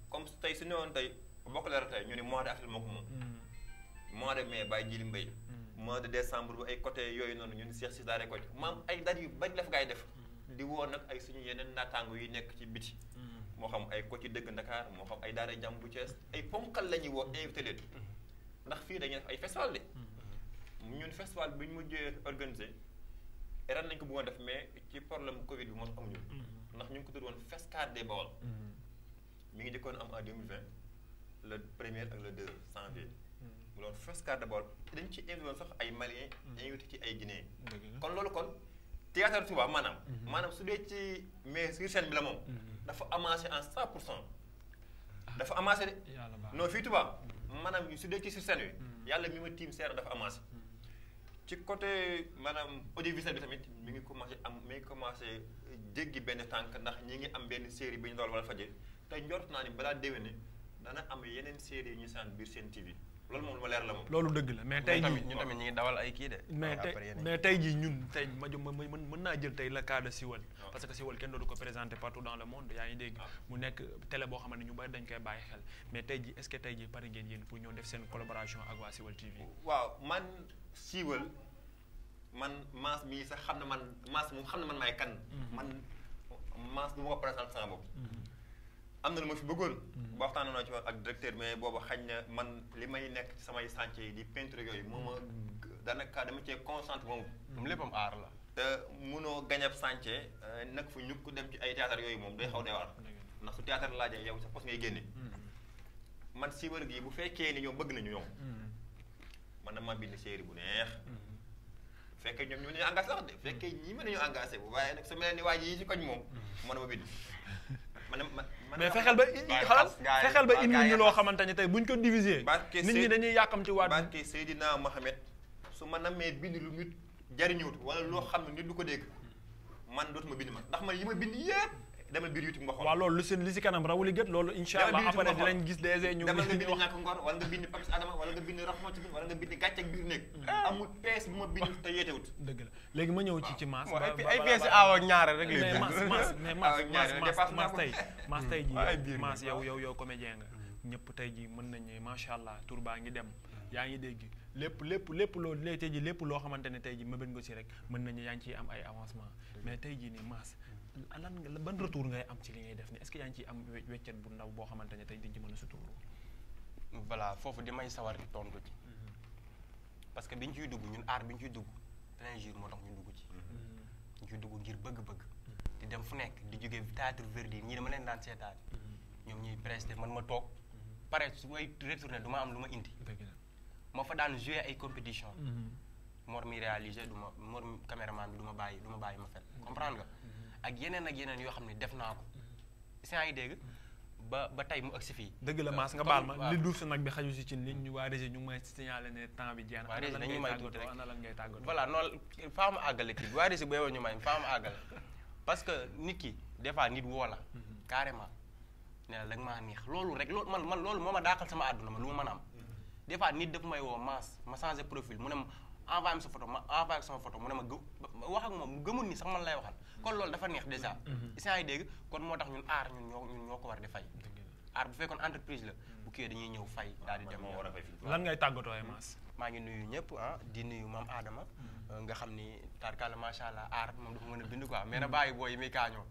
comme tey su ñu woon tey bokk leer tey ñu ne mois de avril moo ko moom. mois de mai bàyyi Djily Mbaye. mois de décembre bi ay côté yooyu noonu ñun Cheikh Cissé daal ko maam ay date yu bari def gaay def. di woo nag ay suñu yeneen naataango yi nekk ci biti. moo xam ay ko ci dëgg Dakar moo xam ay daara jàmm bu Thiès ay ponkal la ñuy woo invité leen. ndax fii dañuy def ay festival de. ñun festival bi ñu mujjee organisé ren nañ ko bëggoon def mais ci problème Covid bi moo tax amuñu. ndax ñu ngi ko tudd woon Fescade des Baol. mi ngi jëkkoon am en 2020 le 1er ak le 2 janvier. mu doon Fescade des Baol dañ ci invité woon sax ay Maliens. invité ci ay Guinéens. kon loolu kon théâtre Touba maanaam. maanaam su dee ci mais sur scène bi la moom. dafa amassé en 100%. dafa amassé de. non fii Touba. maanaam su dee ci sur scène bi. yàlla mi ma tiim seer dafa amassé. ci côté maanaam audiovisuel bi tamit mi ngi commencé jéggi benn tànk ndax ñi ngi am benn série bi ñu doon Walfadjri te njort naa ni balaa déwéne dana am yeneen série yu ñu saan biir seen TV loolu moom lu ma leer la moom. loolu dëgg la mais tey jii ñun tamit ñu ngi dawal ay kii de. mais tey jii ñun tey mën naa jël tey le cas de Siweul. parce que Siweul kenn dootu ko présenté partout dans le monde yaa ngi dégg. mu nekk télé boo xamante ne ñu bari dañ koy bàyyi xel mais tey jii est-ce que tey jii pare ngeen yéen pour ñoo def seen collaboration ak waa Siweul TV. waaw man Siweul man Mass mii sax xam na man Mass moom xam na man maay kan. man Mass du ma ko présenté sama bopp. am na lu ma fi bëggoon. ba waxtaan naa ci ak directeur mais boobu xañ na man li may nekk ci samay chantier yi di peinture yooyu moom daanaka dama cee concentré moom. léppam aar la. te munoo gañab chantier nag fu ñukk dem ci ay théâtre yooyu moom day xaw dee war ndax su théâtre laajee yow sa poste ngay génne. man Siweul gi bu fekkee ni ñoom bëgg nañu ñoom. man dama bind série bu neex. fekkee ñoom ñu mën nañu engagé sax de fekkee ñii mën nañu engagé bu waaye nag su mel ni waa ji yi ci koñ moom man ma bind. mais fexeel ba indi ñu loo xamante ne tey buñ ko diviser. nit ñi dañuy yàkkam ci waat. barke Seydina Mohamed su ma namee bind lu nit jariñuwut wala loo xam ne nit du ko dégg man dootuma bind man ndax man yi ma bind yépp demal biir YouTube nga xool. waaw loolu li si kanam rawuli gët loolu incha allah après dinañ gis des ñu demal nga bind ñàkk ngor wala nga bind Papis Adama wala nga bind Rahma ci biir wala nga bind gàcce ak biir néeg amul pees bu ma bind te yeetewut. dëgg la léegi ma ñëw ci Mass. ay pees aaw ak ñaar rek lay Mass tey jii Mass yow comédien nga ñëpp tey jii mën nañu macha allah tur baa ngi dem yaa ngi dégg lépp loolu léegi tey jii lépp loo xamante ne tey jii mëbën nga si rek mën nañu yaa ngi ciy am ay avancement mais tey jii nii Mass lan nga ban retour ngay am ci li ngay def ni est-ce que yaa ngi ciy am weccet bu ndaw boo xamante ne tey dañ ci mën a suturu. voilà foofu di may sawar di tontu ci parce que bi ñu ciy dugg ñun aar bi ñu ciy dugg plein jour moo tax ñu dugg ci. ñu ciy dugg ngir bëgg-bëgg. di dem fu nekk di jógee théâtre Verdi ñii dama leen daan seetaan. ñoom ñuy presté man ma toog pare su may retourné du ma am lu ma indi. ma fa daan joué ay compétition Mor mi réalisé Mor caméraman bi du ma bàyyi ma fen comprendre nga. ak yeneen yoo xam ne def naa ko. saa yi dégg ba tey mu agsi fii. dëgg la Mass nga baal ma li duuf si nag bi xaju si ci nit ñu waa Régie ñu ngi may signalé ne temps bi jeex na. waa Régie dañuy may tuuti rek ana lan ngay tàggatoo. voilà noonu faa ma àggale kii bi waa Régie bu ñu may faa ma àggale parce que nit ki des fois nit woo la. carrément ne la da nga maa neex loolu rek loolu man loolu moo ma daaxal sama àdduna ma lu ma mën a am. des fois nit dafa may woo Mass ma changé profil mu ne ma envoyé ma sa photo ma envoyé sama photo mu ne ma wax ak moom mu gëmul ni sax man lay waxal. kon loolu dafa neex déjà. isaan yi dégg kon moo tax ñun aar ñun ñoo ko war di fay. aar bu fekkoon entreprise la bu kii dañuy ñëw fay daal di dem. lan ngay tàggatoo ay Mass. maa ngi nuyu ñëpp di nuyu maam Adama. nga xam ni tarkala macha allah aar moom dafa mën a bind quoi mais na bàyyi booy yi muy kaañoo.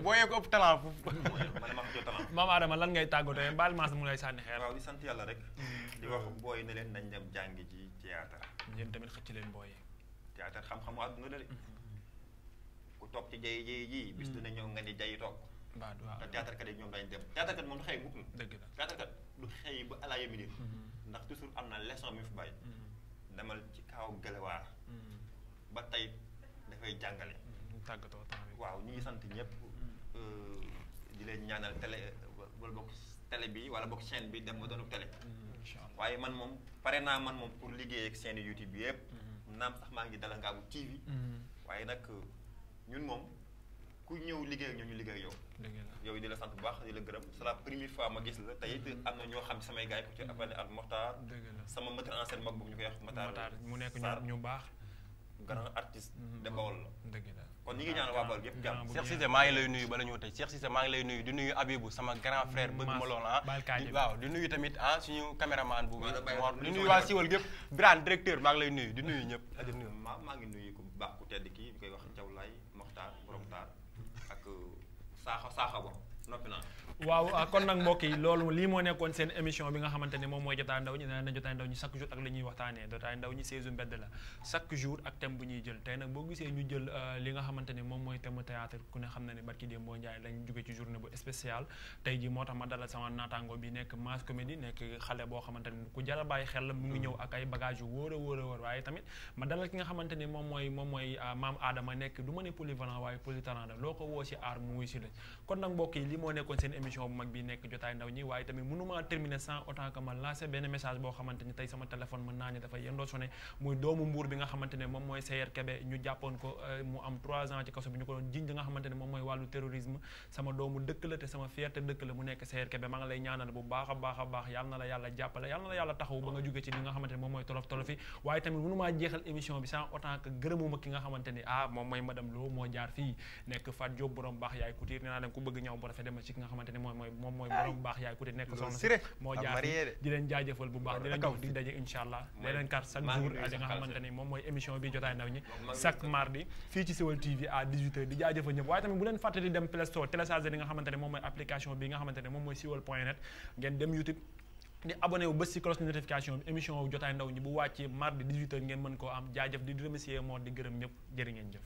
booyee ko ëpp talent foofu. man dama ko talent. maam Adama lan ngay tàggatoo baal Mass mu lay sànni xeer. waaw di sant yàlla rek. di wax booy ne leen nañ dem jàngi ji théâtre. yéen tamit xëcc leen booy yi. théâtre xam-xamu àdduna la de. ku toog ci jay ji bis dina ñëw nga ni jayi toog. waaw te théâtre kat yi ñoom dañ dem théâtre kat moom du xëy mukk. dëgg la théâtre kat du xëy ba ala yemi dir ndax toujours am na leçon mi fi bàyyi. demal ci kaw gëlewaar. ba tey dafay jàngale. tàggatoo temps bi waaw ñu ngi sant ñëpp. di leen ñaanal télé wala bokk télé bi wala bokk chaîne bi dem ba doonu télé. incha allah waaye man moom pare naa man moom pour liggéey ak chaîne YouTube bi yëpp. naam sax maa ngi dala ngaabu TV. waaye nag ñun moom ku ñëw liggéey ak ñoom ñu liggéey ak yow. yow di la sant bu baax di la gërëm c'est la première fois ma gis la te it am na ñoo xam samay gars yi ku ci abane ak Mokhtar. sama metteur en scène mag boobu ñu koy wax Matar mu nekk ñu baax. grand artiste artiste de Bawol la dëgg la kon ñi ngi ñaan waa Bawol yëpp jàmm Cheikh Cissé maa ngi lay nuyu bala ñëw tey Cheikh Cissé maa ngi lay nuyu di nuyu Abibou sama grand frère bëgg ma lool waaw di nuyu tamit suñu caméraman bu Mor di nuyu waa Siwal gépp Birane directeur maa ngi lay nuyu di nuyu ñëpp maa ngi nuyu ku baax ku tedd kii bi koy wax Thiaw Laye Mokhtar borom taar ak saaxa bo noppi naa waaw kon nag mbokk yi loolu lii moo nekkoon seen émission bi nga xamante ne moom mooy jotaay ndaw ñi nee na jotaay ndaw ñi chaque jour ak la ñuy waxtaanee jotaay ndaw ñi saison mbedd la chaque jour ak thème bu ñuy jël tey nag boo gisee ñu jël li nga xamante ne moom mooy thème théâtre ku ne xam na ne barki démb boo njaay lañ jóge ci journée bu spécial tey ji moo tax ma dalal sama naataango bi nekk Mass Comédie nekk xale boo xamante ne ku jar a bàyyi xel la mu ngi ñëw ak ay bagage yu wóor a wóor waaye tamit ma dalal ki nga xamante ne moom mooy Mame Adama nekk du ma ne polyvalent waaye polytalent la loo ko woo si aar mu wuy si la kon nag mbokk yi lii moo nekkoon seen émission bu mag bi nekk jotaay ndaw ñi waaye tamit mënuma terminer sans autant que ma lancer benn message boo xamante ni tey sama téléphone mën naa ne dafa yendoo sonné muy doomu Mbuur bi nga xamante ne moom mooy Sayer Kébé ñu jàppoon ko mu am 3 ans ci kaso bi ñu ko doon jiñ li nga xamante ne moom mooy wàllu terrorisme sama doomu dëkk la te sama fierté dëkk la mu nekk Sayer Kébé maa ngi lay ñaanal bu baax a baax yàlla na la yàlla jàppale yàlla na la yàlla taxaw ba nga jóge ci li nga xamante ne moom mooy tolof tolofi waaye tamit mënumaa jeexal émission bi sans autant que gërëmuma ki nga xamante ni moom mooy madame Lo moo jaar fii nekk Fat Diop borom baax yaay couture nee naa dem ku bëgg ñaw bu rafet dem ci ki nga xamante ne moom mooy borom baax yaay couture nekk soxna si moo jaar di leen jaajëfal bu baax di leen jox di daje incha allah leneen carte chaque jour li nga xamante ni moom mooy émission bi jotaay ndaw ñi chaque mardi fii ci Siwal TV à 18h di jaajëfal ñëpp waaye tamit bu leen fàtte di dem Play Store télécharger li nga xamante ne moom mooy application bi nga xamante ne moom mooy siwal.net ngeen dem YouTube di abonné wu bës ci cloche notification bi émission jotaay ndaw ñi bu wàccee mardi 18h ngeen mën koo am jaajëf di remercier moo di gërëm ñëpp jërë ngeen jëf